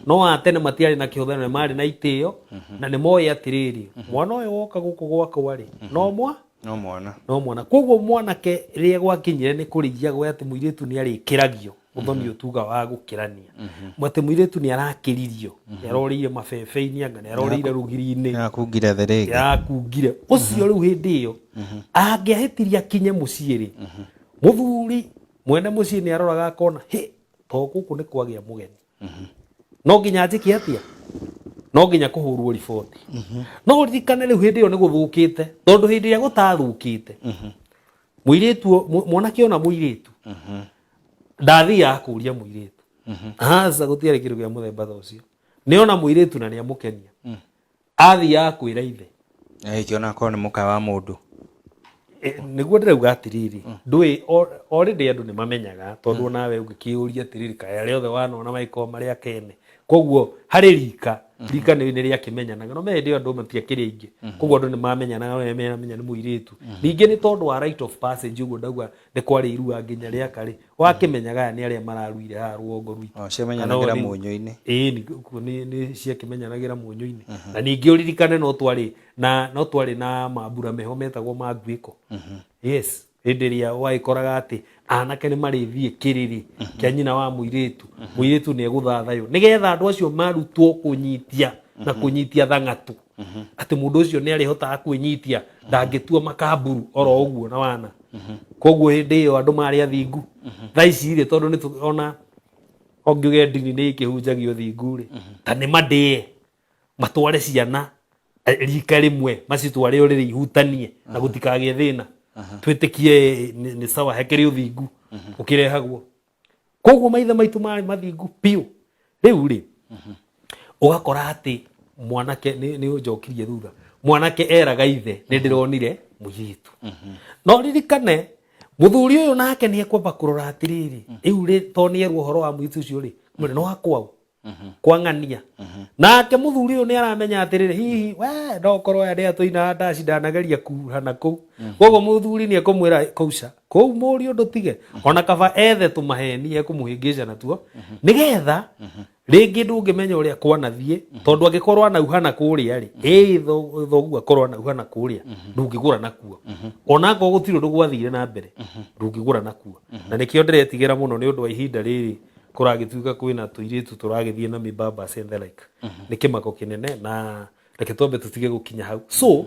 S2: No a tene matiarĩ na kĩhũthanio, nĩ marĩ na itĩo, na nĩ moĩ atĩrĩrĩ, mwana ũyũ woka gũkũ gwakwa rĩ, no mwa?
S1: No mwana.
S2: No mwana. Koguo mwanake rĩrĩa gwakinyire nĩ kũrĩithia gwe atĩ mũirĩtu nĩ arĩkĩragio, ũthoni ũtuga wa gũkĩrania. Atĩ mũirĩtu nĩ arakĩririo, nĩ arorĩire mabebe-inĩ anga nĩ arorĩire rũgiri-inĩ.
S1: Nĩ arakungire thĩ rĩngĩ.
S2: Nĩ arakungire. Ũcio rĩu hĩndĩ ĩyo, angĩahĩtirie akinye mũciĩ rĩ, mũthuri mwene mũciĩ nĩ aroraga akona, hĩ, to gũkũ nĩ kwagĩa mũgeni. No nginya njĩke atĩa? No nginya kũhũrwo riboti. No ũririkane rĩu hĩndĩ ĩyo nĩ gũthũkĩte, tondũ hĩndĩ ĩrĩa gũtathũkĩte, mũirĩtu, mwanake ona mũirĩtu, Ndathiaga kũria mũirĩtu. Aca, gũtiarĩ kĩndũ kĩa mũthemba ta ũcio. Nĩona mũirĩtu na nĩamũkenia, athiaga kwĩra ithe.
S1: Ĩkĩona akorwo nĩ mũka wa mũndũ.
S2: Nĩguo ndĩrauga atĩrĩrĩ, ndũĩ already andũ nĩ mamenyaga, tondũ onawe ũngĩkĩũria atĩrĩrĩ, kaĩ arĩa othe wanona magĩkorwo marĩ akene? Koguo harĩ rika, rika nĩ rĩakĩmenyanaga. No hĩndĩ ĩyo andũ matiakĩrĩ aingĩ, koguo andũ nĩ mamenyanaga, no nĩmamenya nĩ mũirĩtu. Ningĩ nĩ tondũ wa rite of passage, ũguo ndauga nĩ kwarĩ irua nginya rĩaka rĩ, wakĩmenyaga aya nĩ arĩa mararuire haha rũgongo rwitũ.
S1: O, ciamenyanagĩra mũnyũ-inĩ.
S2: Ĩĩ, nĩ ciakĩmenyanagĩra mũnyũ-inĩ. Na ningĩ ũririkane no twarĩ na mambura meho metagwo ma nguĩko. Yes, hĩndĩ ĩrĩa wagĩkoraga atĩ anake nĩ marĩthiĩ kĩrĩrĩ kĩa nyina wa mũirĩtu, mũirĩtu nĩ egũthathaywo nĩgetha andũ acio marutwo kũnyitia na kũnyitia thang'atũ, atĩ mũndũ ũcio nĩ arĩhotaga kwĩnyitia, ndangĩtua makamburu oro ũguo na wana. Koguo hĩndĩ ĩyo andũ marĩ athingu. Thaa ici rĩ, tondũ nĩ ona ongiuge ndini nĩ ikĩhunjagia ũthingu rĩ, ta nĩ mandĩe matware ciana rika rĩmwe, macitware ũrĩrĩ ihutanie na gũtikagĩe thĩna, twĩtĩkie nĩ sawa, hekĩrĩ ũthingu ũkĩrehagwo. Koguo maithe maitũ marĩ mathingu biũ. Rĩu rĩ, ũgakora atĩ mwanake nĩ ũnjokirie thutha, mwanake eraga ithe, "Nĩ ndĩronire mũirĩtu." No ririkane mũthuri ũyũ nake nĩ ekwamba kũrora atĩrĩrĩ, rĩu rĩ, to nĩ erwo ũhoro wa mũirĩtu ũcio rĩ, mwĩre no akwau kwang'ania. Nake mũthuri ũyũ nĩ aramenya atĩrĩrĩ, hihi we no korwo aya nĩ atũinaga ndaci, ndanageria kuha na kũu. Koguo mũthuri nĩ ekũmwĩra kũu ca kũu mũriũ ndũtige, ona kaba ethe tũmaheni ekũmũhĩngĩca natuo, nĩgetha rĩngĩ ndũngĩmenya ũrĩa kwanathiĩ, tondũ angĩkorwo anauha na kũrĩa rĩ, ĩĩ thoguo akorwo anauha na kũrĩa, ndũngĩgũra nakuo. Ona akorwo gũtirĩ ũndũ gwathire na mbere, ndũngĩgũra nakuo. Na nĩkĩo ndĩretigĩra mũno nĩ ũndũ wa ihinda rĩrĩ kũragĩtuĩka kwĩna tũirĩtu tũragĩthiĩ na mĩbabas and the like. Nĩ kĩmako kĩnene, na reke twambe tũtige gũkinya hau. So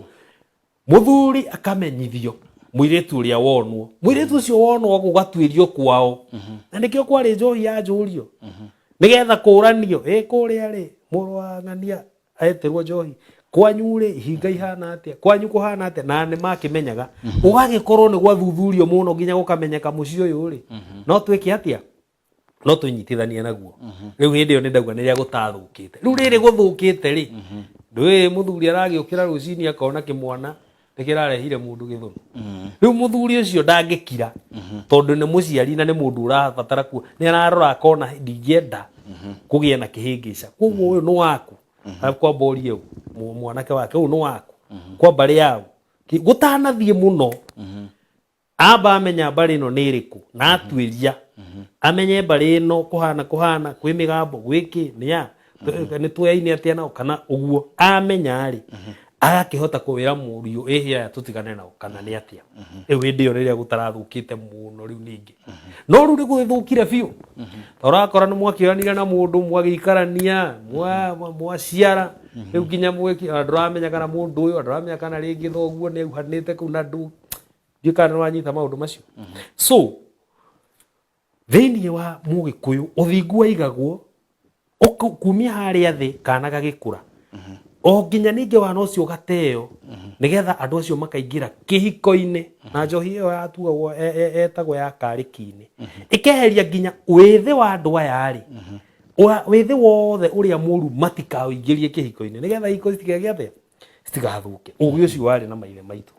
S2: mũthuri akamenyithio mũirĩtu ũrĩa wonwo, mũirĩtu ũcio wonwo gũgatuĩrio kwao, na nĩkĩo kwarĩ njohi ya njũrio, nĩgetha kũranio ĩ kũrĩa rĩ, mũrũ wa ng'ania etĩrwo njohi, kwanyu rĩ, ihinga ihana atĩa, kwanyu kũhana atĩa? Na nĩ makĩmenyaga, ũgagĩkorwo nĩ gwathuthurio mũno nginya gũkamenyeka mũciĩ ũyũ rĩ, no twĩke atĩa, no twĩnyitithanie naguo. Rĩu hĩndĩ ĩyo nĩ ndauga nĩ rĩrĩa gũtathũkĩte. Rĩu rĩrĩ gũthũkĩte rĩ, ndũĩ mũthuri aragĩũkĩra rũcinĩ akona kĩmwana nĩ kĩrarehire mũndũ gĩthũnũ. Rĩu mũthuri ũcio ndangĩkira, tondũ nĩ mũciari na nĩ mũndũ ũrabatara kuo, nĩ ararora akona ndingĩenda kũgĩe na kĩhĩngĩca, koguo ũyũ nĩ waku. Kwamba ũrie mwanake wake, ũyũ nĩ waku kwa mbarĩ yao? Gũtanathiĩ mũno, amba amenya mbarĩ ĩno nĩ ĩrĩkũ, na atuĩria amenye mbarĩ ĩno kũhana kũhana kwĩ mĩgambo gwĩkĩ nĩ nĩ tuoyaine atĩa nao kana ũguo. Amenya rĩ, agakĩhota kũwĩra mũriũ, ĩhĩ aya tũtigane nao kana nĩ atĩa. Rĩu hĩndĩ ĩyo rĩrĩa gũtarathũkĩte mũno. Rĩu ningĩ no rĩu nĩ gũgĩthũkire biũ, tondũ ũrakora nĩ mwakĩoyanire na mũndũ, mwagĩikarania, mwaciara, rĩu nginya mwĩki ndũramenya kana mũndũ ũyũ, ndũramenya kana rĩngĩ thoguo nĩ auhanĩte kũu, na ndũ ndiũĩ kana nĩ wanyita maũndũ macio. So thĩinĩ wa mũgĩkũyũ ũthingu waigagwo kumia harĩa thĩ kana gagĩkũra, o nginya ningĩ wana ũcio ũgateo, nĩgetha andũ acio makaingĩra kĩhiko-inĩ na njohi ĩyo yatuagwo etagwo ya karĩki-inĩ, ĩkeheria nginya wĩthĩ wa andũ aya rĩ, wĩthĩ wothe ũrĩa mũru matikaũingĩrie kĩhiko-inĩ, nĩgetha ihiko citigagĩe atĩa, citigathũke. Ũgĩ ũcio warĩ na maithe maitũ,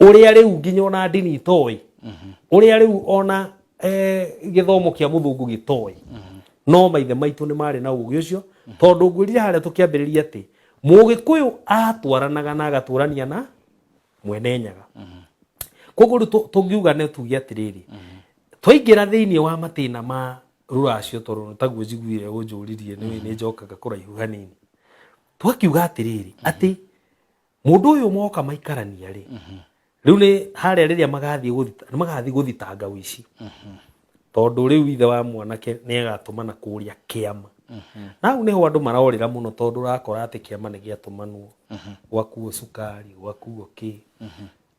S2: ũrĩa rĩu nginya ona ndini itoĩ, ũrĩa rĩu ona gĩthomo kĩa mũthũngũ gĩtoĩ, no maithe maitũ nĩ marĩ na ũgĩ ũcio, tondũ ngwĩrire harĩa tũkĩambĩrĩria atĩ mũgĩkũyũ atwaranaga na agatũrania na mwene Nyaga. Koguo rĩu tũngiuga nĩ tuge atĩrĩrĩ, twaingĩra thĩinĩ wa matĩna ma rũracio, tondũ taguo njiguire ũnjũririe, nĩ njokaga kũraihu hanini. Twakiuga atĩrĩrĩ, atĩ mũndũ ũyũ moka maikarania rĩ, rĩu nĩ harĩa rĩrĩa magathiĩ nĩ magathiĩ gũthitanga ũici, tondũ rĩu ithe wa mwanake nĩ agatũmana kũrĩa kĩama. Na hau nĩho andũ marorĩra mũno, tondũ ũrakora atĩ kĩama nĩ gĩatũmanwo, gwakuo cukari, gwakuo kĩ,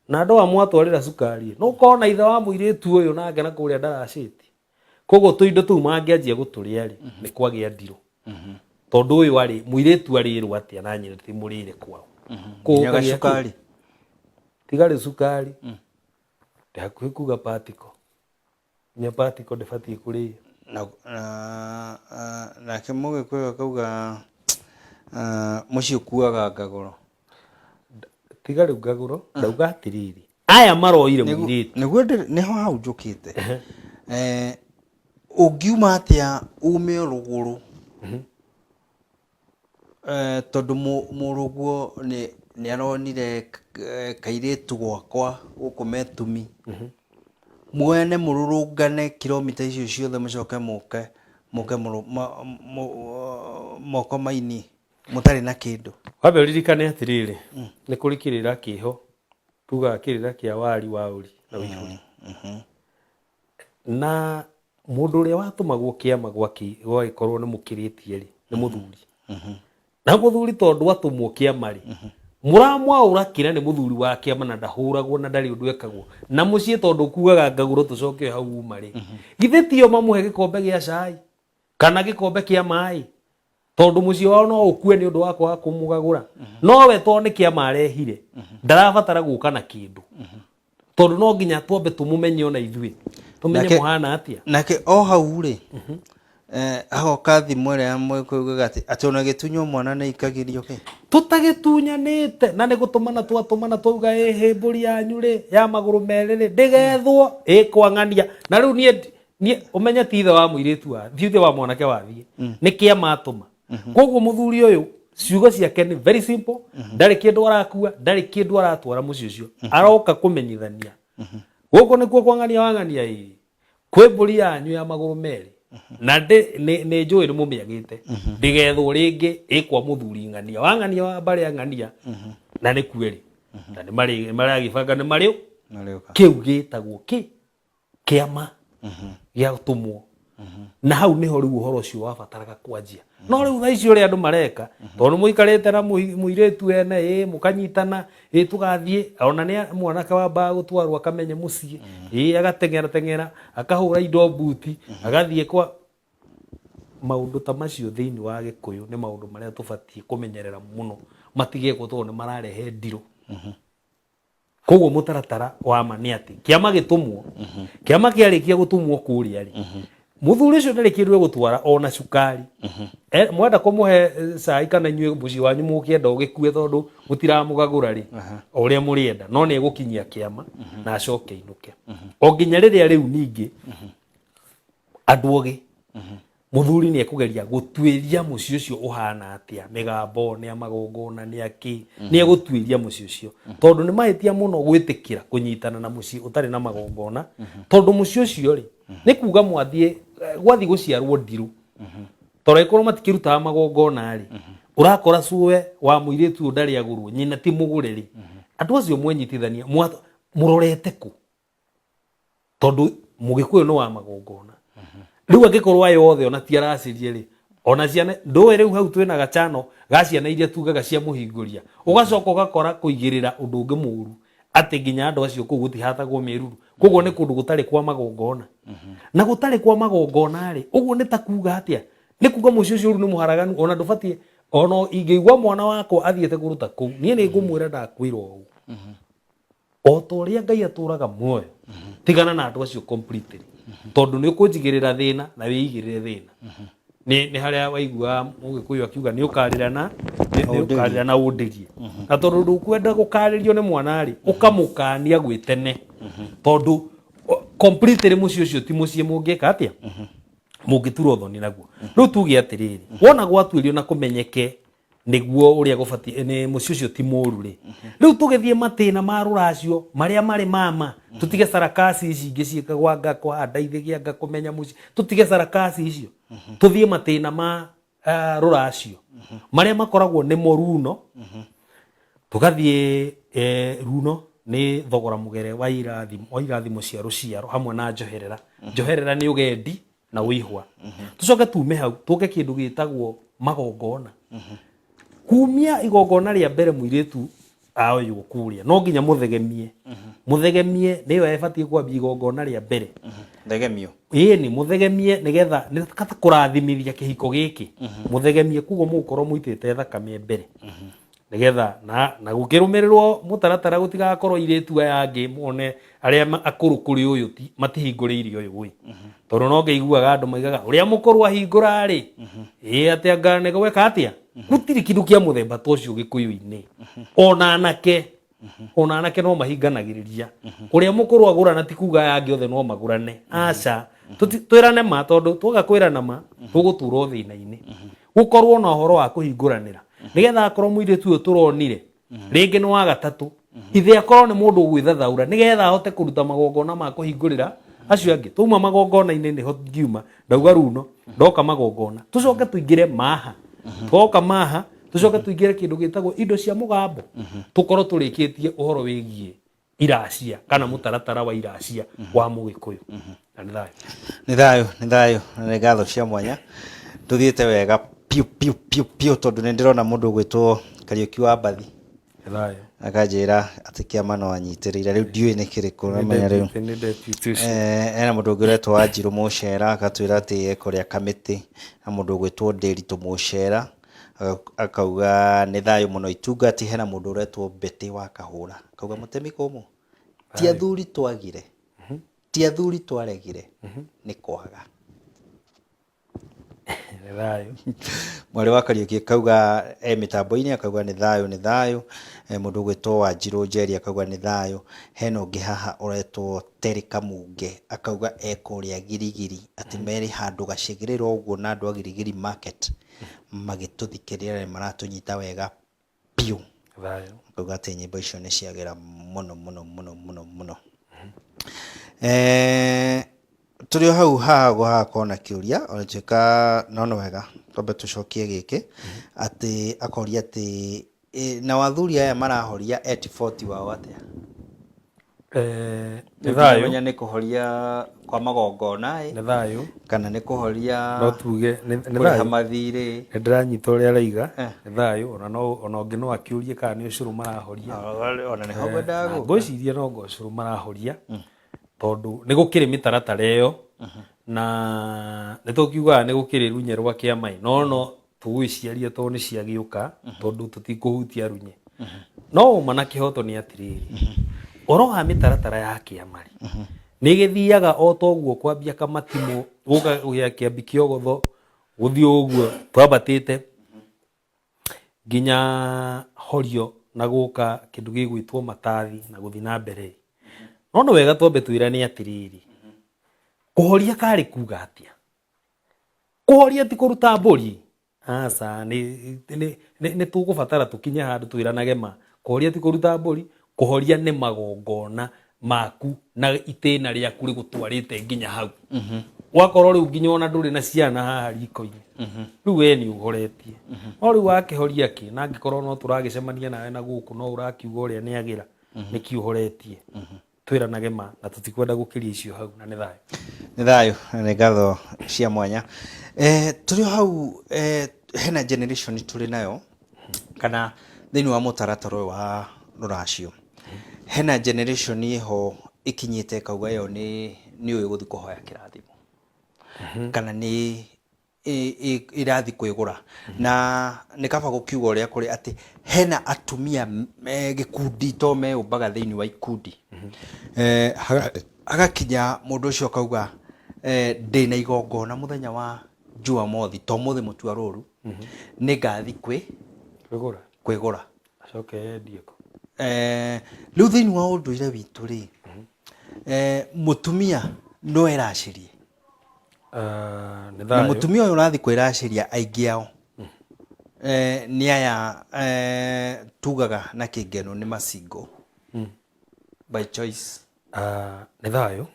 S2: na andũ aya mwatwarĩra cukari, no ũkona ithe wa mũirĩtu ũyũ nake na kũrĩa ndaracĩtie. Koguo tũindo tũu mangĩanjia gũtũrĩa rĩ, nĩ kwagĩa ndirũ, tondũ ũyũ arĩ mũirĩtu arĩrwo atĩa na nyina ti mũrĩre kwao? Koguo
S1: Nginya
S2: ũkagĩa kĩ?
S1: gacukari.
S2: Tiga rĩ cukari, ndĩ hakuhĩ kuga patiko. Nginya patiko ndĩbatiĩ kũrĩo.
S1: Nake Mũgĩkũyũ akauga mũciĩ ũkuaga ngagũro.
S2: Tiga rĩu ngagũro, ndauga atĩrĩrĩ, aya maroire mũirĩtu.
S1: Nĩguo nĩho hau njũkĩte. Ũngiuma atĩa ume rũgũrũ? Tondũ mũrũguo nĩ aronire kairĩtu gwakwa gũkũ Metumi, mwene mũrũrũngane kilomita icio ciothe mũcoke mũke mũke moko maini mũtarĩ na kĩndũ.
S2: Wambe ũririkane atĩrĩrĩ, nĩ kũrĩ kĩrĩra kĩho, tugaga kĩrĩra kĩa wari wa ũri na ũihũri. Na mũndũ ũrĩa watũmagwo kĩama gwagĩkorwo nĩ mũkĩrĩtie rĩ, nĩ mũthuri. Na mũthuri tondũ atũmwo kĩama rĩ, mũramwaũra kĩra nĩ mũthuri wa kĩama na ndahũragwo na ndarĩ ũndũ ekagwo. Na mũciĩ tondũ kugaga ngagũrũ tũcoke hau uma rĩ, githĩ tio mamũhe gĩkombe gĩa cai kana gĩkombe kĩa maĩ? Tondũ mũciĩ wao no ũkue nĩ ũndũ wa kwaga kũmũgagũra. No we tondũ nĩ kĩama arehire, ndarabatara gũka na kĩndũ. Tondũ no nginya twambe tũmũmenye ona ithuĩ, tũmenye mũhana atĩa.
S1: Nake o hau rĩ, hagoka thimũ ĩrĩa ya Mũgĩkũyũ ugaga atĩ ona gĩtunywo mwana nĩ aikagĩrio kĩ?
S2: Tũtagĩtunyanĩte na nĩ gũtũmana twatũmana twauga ĩhĩ mbũri yanyu rĩ ya magũrũ merĩ rĩ ndĩgethwo ĩkwang'ania. Na rĩu niĩ ũmenye ti ithe wa mũirĩtu wa, ti ithe wa mwanake wathiĩ, nĩ kĩama atũma. Koguo mũthuri ũyũ ciugo ciake nĩ very simple, ndarĩ kĩndũ arakua, ndarĩ kĩndũ aratwara mũciĩ ũcio, aroka kũmenyithania. Gũkũ nĩkuo kwang'ania wang'ania ĩĩ, kwĩ mbũri yanyu ya magũrũ merĩ na nĩ njũĩ nĩ mũmĩagĩte, ndĩgethwo rĩngĩ ĩkwa mũthuri ng'ania wang'ania wa mbarĩ ya ng'ania na nĩ kuerĩ na nĩ maragĩbanga nĩ marĩ kĩu gĩtagwo kĩ kĩama gĩa gũtũmwo. Na hau nĩho rĩu ũhoro ũcio wabataraga kwanjia. No rĩu thaa ici ũrĩa andũ mareka, tondũ mũikarĩte na mũirĩtu ene, ĩ mũkanyitana, ĩ tũgathiĩ, ona nĩ mwanake wambaga gũtwarwo akamenye mũciĩ, ĩ agateng'era teng'era, akahũra indo mbuti, agathiĩ kwa maũndũ ta macio thĩinĩ wa Gĩkũyũ nĩ maũndũ marĩa tũbatiĩ kũmenyerera mũno matigekwo tondũ nĩ mararehe ndirũ. Koguo mũtaratara wa ma nĩ atĩ kĩama gĩtũmwo, kĩama kĩarĩkia gũtũmwo kũrĩa rĩ, mũthuri ũcio ndarĩ kĩndũ egũtwara ona cukari. Mwenda kũmũhe cai kana inyuĩ mũciĩ wanyu mũkĩenda ũgĩkue tondũ mũtiramũgagũra rĩ, o ũrĩa mũrĩenda, no nĩ egũkinyia kĩama na acoke ainũke. O nginya rĩrĩa rĩu ningĩ andũ ogĩ mũthuri nĩ ekũgeria gũtuĩria mũciĩ ũcio ũhana atĩa, mĩgambo nĩ ya magongona nĩ akĩ, nĩ egũtuĩria mũciĩ ũcio tondũ nĩ mahĩtia mũno gwĩtĩkĩra kũnyitana na mũciĩ ũtarĩ na magongona, tondũ mũciĩ ũcio rĩ nĩ kuga mwathiĩ gwathiĩ gũciarwo ndirũ, tondũ angĩkorwo matikĩrutaga magongona rĩ, ũrakora cũwe wa mũirĩtu ũyũ ndarĩ agũrwo, nyina ti mũgũre rĩ, andũ acio mwenyitithania mũrorete kũ? Tondũ Mũgĩkũyũ nĩ wa magongona. Rĩu angĩkorwo aya othe ona ti aracĩrie rĩ, ona ciana ndũĩ rĩu hau twĩna gacano ga ciana iria tugaga cia mũhingũria, ũgacoka ũgakora kũigĩrĩra ũndũ ũngĩ mũru atĩ nginya andũ acio kũu gũtihatagwo mĩruru, koguo nĩ kũndũ gũtarĩ kwa magongona. Na gũtarĩ kwa magongona rĩ, ũguo nĩ ta kuga atĩa? Nĩ kuga mũciĩ ũcio rĩu nĩ mũharaganu, ona ndũbatiĩ, ona ingĩigua mwana wakwa athiĩte kũruta kũu, niĩ nĩ ngũmwĩra ndakwĩra ũũ. O ta ũrĩa Ngai atũraga muoyo, tigana na andũ acio completely, tondũ nĩ ũkũnjigĩrĩra thĩna na wĩigĩrĩre thĩna. Nĩ harĩa waiguaga Mũgĩkũyũ akiuga nĩ ũkarĩra na nĩ ũkarĩra na ũndĩrie. Na tondũ ndũkwenda gũkarĩrio nĩ mwana rĩ, ũkamũkania gwĩ tene, tondũ completely mũciĩ ũcio ti mũciĩ mũngĩka atĩa, mũngĩtura ũthoni naguo. Rĩu tuge atĩrĩrĩ, wona gwatuĩrio na kũmenyeke nĩguo ũrĩa gũbatiĩ, nĩ mũciĩ ũcio ti mũru rĩ. Rĩu tũgĩthiĩ matĩna ma rũracio marĩa marĩ mama, tũtige sarakasi ici ingĩ ciĩkagwo anga kũhanda ithĩgĩ anga kũmenya mũciĩ, tũtige sarakasi icio, tũthiĩ matĩna ma rũracio marĩa makoragwo nĩmo runo. Tũgathiĩ runo nĩ thogora mũgere wa irathimo cia rũciaro hamwe na njoherera. Njoherera nĩ ũgendi na ũihwa. Tũcoke tume hau tũke kĩndũ gĩtagwo magongona. Kumia igongona rĩa mbere mũirĩtu aoywo kũrĩa no nginya mũthegemie. Mũthegemie nĩyo ĩbatiĩ kwambia igongona rĩa mbere.
S1: Thegemio.
S2: Ĩĩ, nĩ mũthegemie nĩgetha nĩ kũrathimithia kĩhiko gĩkĩ. Mũthegemie koguo mũgũkorwo mũitĩte thakame mbere. Nĩgetha na gũkĩrũmĩrĩrwo mũtaratara gũtigakorwo airĩtu aya angĩ mone arĩa akũrũ kũrĩ ũyũ matihingũrĩire ũyũ ĩ. Tondũ no ngĩiguaga andũ maigaga ũrĩa mũkũrũ ahingũra rĩ, ĩ atĩ anga nĩ gweka atĩa? Gũtirĩ kĩndũ kĩa mũthemba ta ũcio Gĩkũyũ-inĩ. Ona anake, ona anake no mahinganagĩrĩria. Ũrĩa mũkũrũ agũrana ti kuga aya angĩ othe no magũrane. Aca. Twĩrane ma, tondũ twaga kwĩrana ma, tũgũtũra o thĩna-inĩ. Gũkorwo na ũhoro wa kũhingũranĩra. Nĩgetha akorwo mũirĩtu ũyũ tũronire, rĩngĩ nĩ wa gatatũ, ithe akorwo nĩ mũndũ ũgwĩthathaũra, nĩgetha ahote kũruta magongona ma kũhingũrĩra acio angĩ. Twauma magongona-inĩ nĩho ngiuma, ndauga runo, ndoka magongona. Tũcoke tũingĩre maha. Twoka maha, tũcoke tũingĩre kĩndũ gĩtagwo indo cia mũgambo. Tũkorwo tũrĩkĩtie ũhoro wĩgiĩ iracia kana mũtaratara wa iracia wa Mũgĩkũyũ. Na nĩ thayũ.
S1: Nĩ thayũ, nĩ thayũ, na nĩ ngatho cia mwanya. Tũthiĩte wega piũ piũ piũ piũ tondũ nĩ ndĩrona mũndũ ũgwĩtwo Kariũki wa Mbathi.
S2: Nĩ thayũ.
S1: Akanjĩra atĩ kĩama no anyitĩrĩire, rĩu ndiũĩ nĩ kĩrĩkũ, ũramenya rĩu.
S2: Nĩ deputy ũcio.
S1: Hena mũndũ ũngĩ ũretwo Wanjirũ Mũcera agatwĩra atĩ ekũrĩa kamĩtĩ, na mũndũ ũgwĩtwo Ndĩritũ Mũcera akauga nĩ thayũ mũno itungati. Hena mũndũ ũretwo Betty wa Kahũra akauga mũtemi kũmũ ti athuri twagire, ti athuri twaregire, nĩ kwaga.
S2: Nĩ thayũ.
S1: Mwarĩ wa Kariũki akauga e mĩtambo-inĩ, akauga nĩ thayũ, nĩ thayũ. Mũndũ ũgwĩtwo Wanjirũ Njeri akauga nĩ thayũ. Hena ũngĩ haha ũretwo Terry Kamunge akauga e kũrĩa Girigiri, atĩ merĩ handũ gacĩgĩrĩra ũguo na andũ a Girigiri market magĩtũthikĩrĩria na nĩmaratũnyita wega biũ.
S2: Thayũ.
S1: Akauga atĩ nyĩmbo icio nĩ ciagĩra mũno mũno mũno mũno mũno. Tũrĩ o hau haha hagakorwo na kĩũria ona tuĩka no nĩ wega twambe tũcokie gĩkĩ, atĩ akoria atĩ nao athuri aya marahoria eti 40 wao atĩa?
S2: Nĩ thayũ.
S1: Ndinamenya nĩ kũhoria kwa magongona ĩ,
S2: Nĩ thayũ.
S1: kana nĩ kũhoria
S2: No tuge nĩ
S1: kũrĩha
S2: thayũ.
S1: mathirĩ.
S2: Nĩ ndĩranyita ũrĩa araiga. Nĩ thayũ. Ona no, ona ũngĩ no akĩũrie kana nĩ ũcũrũ marahoria.
S1: Ona nĩho ngwendaga
S2: Na
S1: gũka.
S2: ngwĩciria no ngo ũcũrũ marahoria, tondũ nĩ gũkĩrĩ mĩtaratara ĩyo, na nĩ tũkiugaga nĩ gũkĩrĩ runye rwa kĩama ĩ, no no tũgwĩciaria tondũ nĩ ciagĩũka, tondũ tũtikũhutia runye. No ũma na kĩhoto nĩ atĩrĩrĩ, ũhoro wa mĩtaratara ya kĩama rĩ, nĩ gĩthiaga o toguo kwambia kamatimũ, gũka gĩa kĩambi kĩogotho, gũthiĩ ũguo twambatĩte nginya horio na gũka kĩndũ gĩgwĩtwo matathi na gũthiĩ na mbere. No nĩ wega twambe twĩrane atĩrĩrĩ, kũhoria karĩ kuga atĩa? Kũhoria ti kũruta mbũri. Aca, nĩ tũgũbatara tũkinye handũ twĩranage ma. Kũhoria ti kũruta mbũri, kũhoria nĩ magongona maku na itĩna rĩaku rĩgũtwarĩte nginya hau. Wakorwo rĩu nginya ona ndũrĩ na ciana haha riko-inĩ, rĩu we nĩ ũhoretie. No rĩu wakĩhoria kĩ, na angĩkorwo no tũragĩcemania nawe na gũkũ no ũrakiuga ũrĩa nĩ agĩra, nĩkĩ ũhoretie? Twĩranage ma na tũtikwenda gũkĩria icio hau, na nĩ thayũ.
S1: Nĩ thayũ na nĩ ngatho cia mwanya. Tũrĩ o hau, hena generation tũrĩ nayo kana thĩinĩ wa mũtaratara ũyũ wa rũracio, hena generation ĩho ĩkinyĩte ĩkauga ĩyo nĩ ũĩ gũthiĩ kũhoya kĩrathimo, kana nĩ ĩrathiĩ kwĩgũra. Na nĩ kaba gũkiuga ũrĩa kũrĩ atĩ hena atumia gĩkundi to meyũmbaga thĩinĩ wa ikundi. Hagakinya mũndũ ũcio akauga ndĩna igongona mũthenya wa Jumamothi, to ũmũthĩ mũtua rũru, nĩ ngathiĩ
S2: kwĩgũra.
S1: Kwĩgũra.
S2: Acoke endie kũ?
S1: Rĩu thĩinĩ wa ũndũire witũ rĩ, mũtumia no eracĩrie.
S2: Nĩ
S1: Na
S2: thayũ.
S1: mũtumia ũyũ ũrathiĩ kwĩracĩria aingĩ ao, nĩ aya tugaga na kĩngeno nĩ macingo. By choice.
S2: Nĩ thayũ.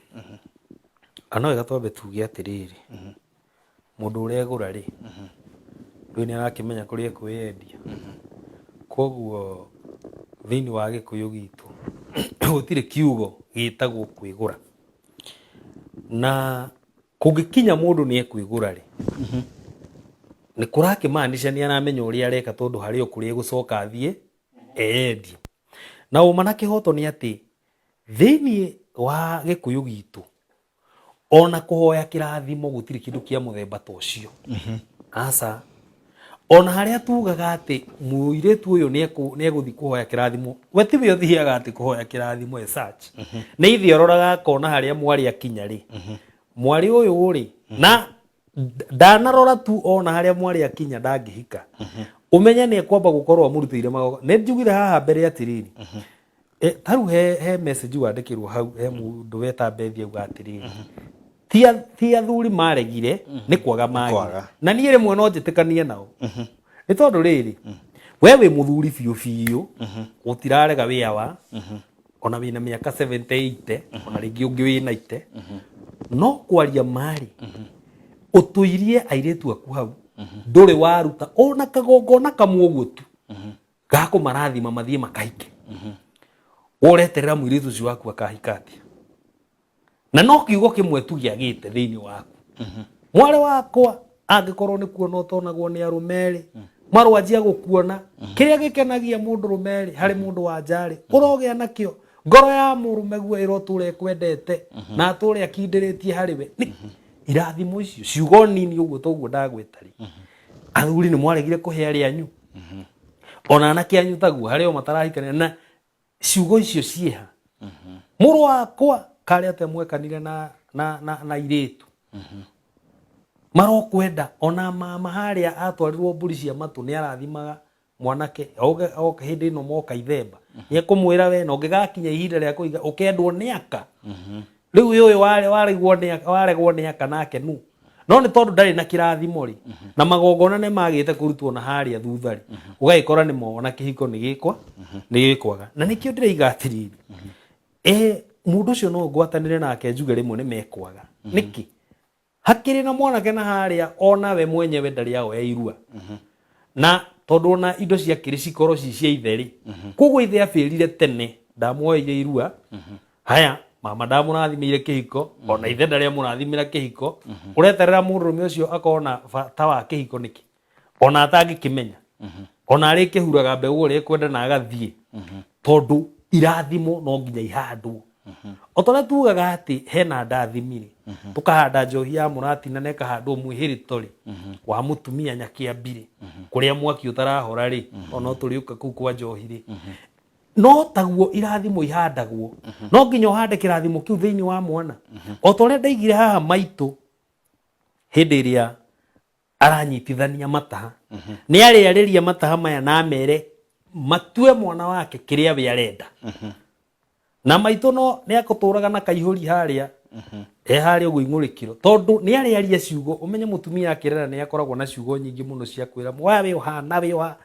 S2: No wega twambe tuge atĩrĩrĩ, mũndũ ũregũra rĩ, rĩu nĩ arakĩmenya kũrĩa ekwĩyendia. Koguo thĩinĩ wa Gĩkũyũ gitũ gũtirĩ kiugo gĩtagwo kwĩgũra. Na kũngĩkinya mũndũ nĩ ekwĩgũra rĩ, nĩ kũrakĩmaanisha nĩ aramenya ũrĩa areka, tondũ harĩ o kũrĩa egũcoka athiĩ eyendie. Na ũma na kĩhoto nĩ atĩ thĩinĩ wa Gĩkũyũ gitũ ona kũhoya kĩrathimo gũtirĩ kĩndũ kĩa mũthemba ta ũcio. Aca. Ona harĩa tugaga atĩ mũirĩtu ũyũ nĩegũthiĩ kũhoya kĩrathimo, we tiwe ũthiaga atĩ kũhoya kĩrathimo as such. Nĩ ithe ũroraga akona harĩa mwarĩ akinya rĩ, mwarĩ ũyũ rĩ, na ndanarora tu ona harĩa mwarĩ akinya ndangĩhika. Ũmenye nĩ ekwamba gũkorwo amũrutĩire magongona. Nĩ njugire haha mbere atĩrĩrĩ, tarĩu he message wandĩkĩrwo hau, he mũndũ weta Bethi auga atĩrĩrĩ, ti athuri maregire, nĩ kwaga magire.
S1: Kwaga.
S2: Na niĩ rĩmwe no njĩtĩkanie nao. Nĩ tondũ rĩrĩ, we wĩ mũthuri biũ biũ, gũtirarega wĩa wa, ona wĩna mĩaka 78, ona rĩngĩ ũngĩ wĩ 90, no kwaria marĩ, ũtũirie airĩtu aku hau, ndũrĩ waruta ona kagongona kamwe ũguo tu, ga kũmarathima mathiĩ makahike. Ũreterera mũirĩtu ũcio waku akahika atĩa? Na no kiugo kĩmwe tu gĩagĩte thĩinĩ waku. Mwarĩ wakwa angĩkorwo nĩ kuona ũtonagwo nĩ arũme rĩ, marwanjia gũkuona. Kĩrĩa gĩkenagia mũndũrũme rĩ, harĩ mũndũ wa nja rĩ, ũrogĩa nakĩo. Ngoro ya mũrũme guo ĩrotũra ĩkwendete na atũre akindĩrĩtie harĩ we. Nĩ irathimo icio, ciugo nini ũguo toguo ndagwĩta rĩ. Athuri nĩ mwaregire kũhe arĩa anyu. Ona anake anyu taguo, harĩ o matarahikania na ciugo icio ciĩha. Mũrũ wakwa karĩ atĩa mwekanire na airĩtu. Marokwenda ona mama harĩa atwarirwo mbũri cia matũ nĩ arathimaga mwanake oke hĩndĩ ĩno moka ithemba. Nĩ ekũmwĩra we na ũngĩgakinya ihinda rĩa kũiga ũkendwo nĩ aka. Rĩu ũyũ waregwo nĩ aka nake nũ. No nĩ tondũ ndarĩ na kĩrathimo rĩ, na magongona nĩ magĩte kũrutwo na harĩa thutha rĩ, ũgagĩkora nĩ mona kĩhiko nĩ gĩkwaga. Na nĩkĩo ndĩraiga atĩrĩrĩ, mũndũ ũcio no ngwatanĩre nake njuge rĩmwe nĩ mekwaga. Nĩkĩ? Hakĩrĩ na mwanake na harĩa ona we mwenyewe ndarĩ aoya irua. Na tondũ ona indo ciakĩrĩ cikorwo ci cia ithe rĩ, koguo ithe abĩrire tene ndamuoeire irua. Haya, mama ndamũrathimĩire kĩhiko, ona ithe ndarĩ amũrathimĩra kĩhiko. Ũreterera mũndũrũme ũcio akorwo na bata wa kĩhiko nĩkĩ? Ona atangĩkĩmenya. Ona arĩkĩhuraga mbegũ ũrĩa ekwenda na agathiĩ. Tondũ irathimo no nginya ihandwo. O ta ũrĩa tugaga atĩ hena ndathimi rĩ, tũkahanda njohi ya mũratina na ĩkahandwo mwĩhĩrĩto rĩ, wa mũtumia nyakĩambi rĩ, kũrĩa mwaki ũtarahora rĩ, ona no tũrĩũka kũu kwa njohi rĩ. No taguo irathimo ihandagwo. No nginya ũhande kĩrathimo kĩu thĩinĩ wa mwana. O ta ũrĩa ndaigire haha maitũ hĩndĩ ĩrĩa aranyitithania mataha, nĩ arĩarĩria mataha maya na amere matue mwana wake kĩrĩa we arenda. Na maitũ no nĩ akũtũraga na kaihũri harĩa, e harĩa ũguo ing'ũrĩkĩro, tondũ nĩ arĩaria ciugo. Ũmenye mũtumia akĩrera nĩ akoragwo na ciugo nyingĩ mũno cia kwĩra wa we ũhana we ũha.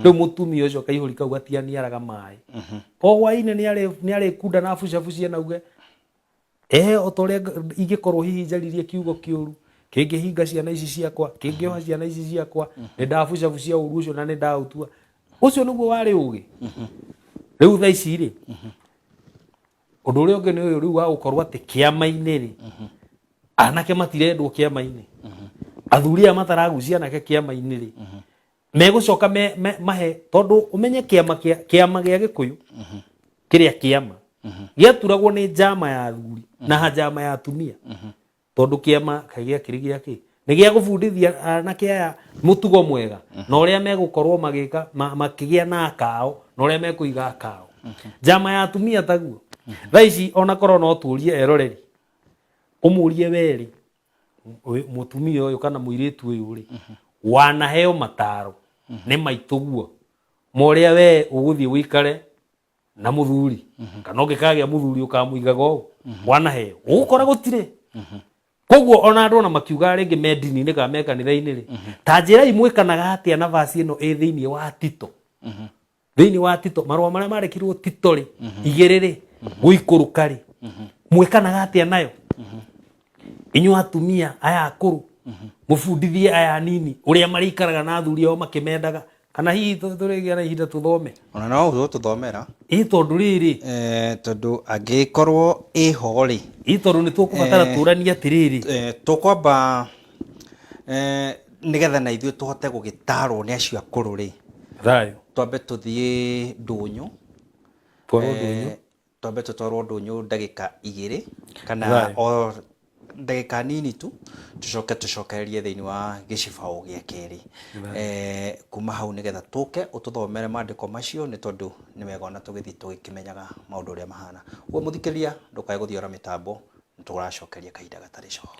S2: Rĩu mũtumia ũcio kaihũri kau gatianiaraga maĩ. O hwainĩ nĩ arĩkunda na abucabucie na uge o ta ũrĩa ingĩkorwo hihi njaririe kiugo kĩũru kĩngĩhinga ciana ici ciakwa, kĩngĩoha ciana ici ciakwa, nĩ ndabucabucia ũru ũcio na nĩ ndaũtua. Ũcio nĩguo warĩ ũgĩ. Rĩu thaa ici rĩ, ũndũ ũrĩa ũngĩ nĩ ũyũ rĩu wa gũkorwo atĩ kĩama-inĩ rĩ, anake matirendwo kĩama-inĩ. Athuri aya mataragucia anake kĩama-inĩ rĩ, megũcoka mahe, tondũ ũmenye kĩama gĩa Gĩkũyũ kĩrĩa kĩama gĩaturagwo nĩ njama ya athuri na njama ya atumia, tondũ kĩama kaĩ gĩakĩrĩ gĩa kĩ? Nĩ gĩa gũbundithia anake aya mũtugo mwega na ũrĩa megũkorwo magĩka, makĩgĩa na akao na ũrĩa mekũiga akao. Njama ya atumia taguo. Thaa ici ona korwo no tũrie eroreri, ũmũrie werĩ mũtumia ũyũ kana mũirĩtu ũyũ rĩ, wanaheo mataro nĩ maitũ guo ma ũrĩa we ũgũthiĩ ũikare na mũthuri, kana ũngĩkagĩa mũthuri ũkamũigaga ũũ, wanaheo ũgũkora gũtirĩ. Koguo ona andũ ona makiuga rĩngĩ me ndini-inĩ kana me kanitha-inĩ rĩ, ta njĩra imwĩkanaga atĩa na vaci ĩno ĩ thĩinĩ wa Tito? Thĩinĩ wa Tito, marũa marĩa marĩkirwo Tito rĩ, igĩrĩ rĩ, gũikũrũka rĩ, mwĩkanaga atĩa nayo? Inyuĩ atumia aya akũrũ, mũbundithie aya anini ũrĩa marĩikaraga na athuri ao makĩmendaga, kana hihi tũrĩgĩa na ihinda tũthome?
S1: Ona no ũgũtũthomera.
S2: Ĩ tondũ rĩrĩ,
S1: Tondũ angĩkorwo ĩho rĩ,
S2: ĩ tondũ nĩ tũkũbatara tũranie atĩrĩrĩ,
S1: tũkwamba nĩgetha na ithuĩ tũhote gũgĩtarwo nĩ acio akũrũ rĩ,
S2: thayũ,
S1: twambe tũthiĩ ndũnyũ,
S2: twarwo ndũnyũ,
S1: twambe tũtwarwo ndũnyũ ndagĩka igĩrĩ kana o Ndagĩka nini tu tũcoke tũcokererie thĩinĩ wa gĩcibaũ gĩa kerĩ. Kuma hau nĩgetha tũke ũtũthomere maandĩko macio, nĩ tondũ nĩ wega ona tũgĩthiĩ tũgĩkĩmenyaga maũndũ ũrĩa mahana. Ũguo mũthikĩrĩria, ndũkae gũthiora mĩtambo, nĩ tũracokeria kahinda gatarĩ coho.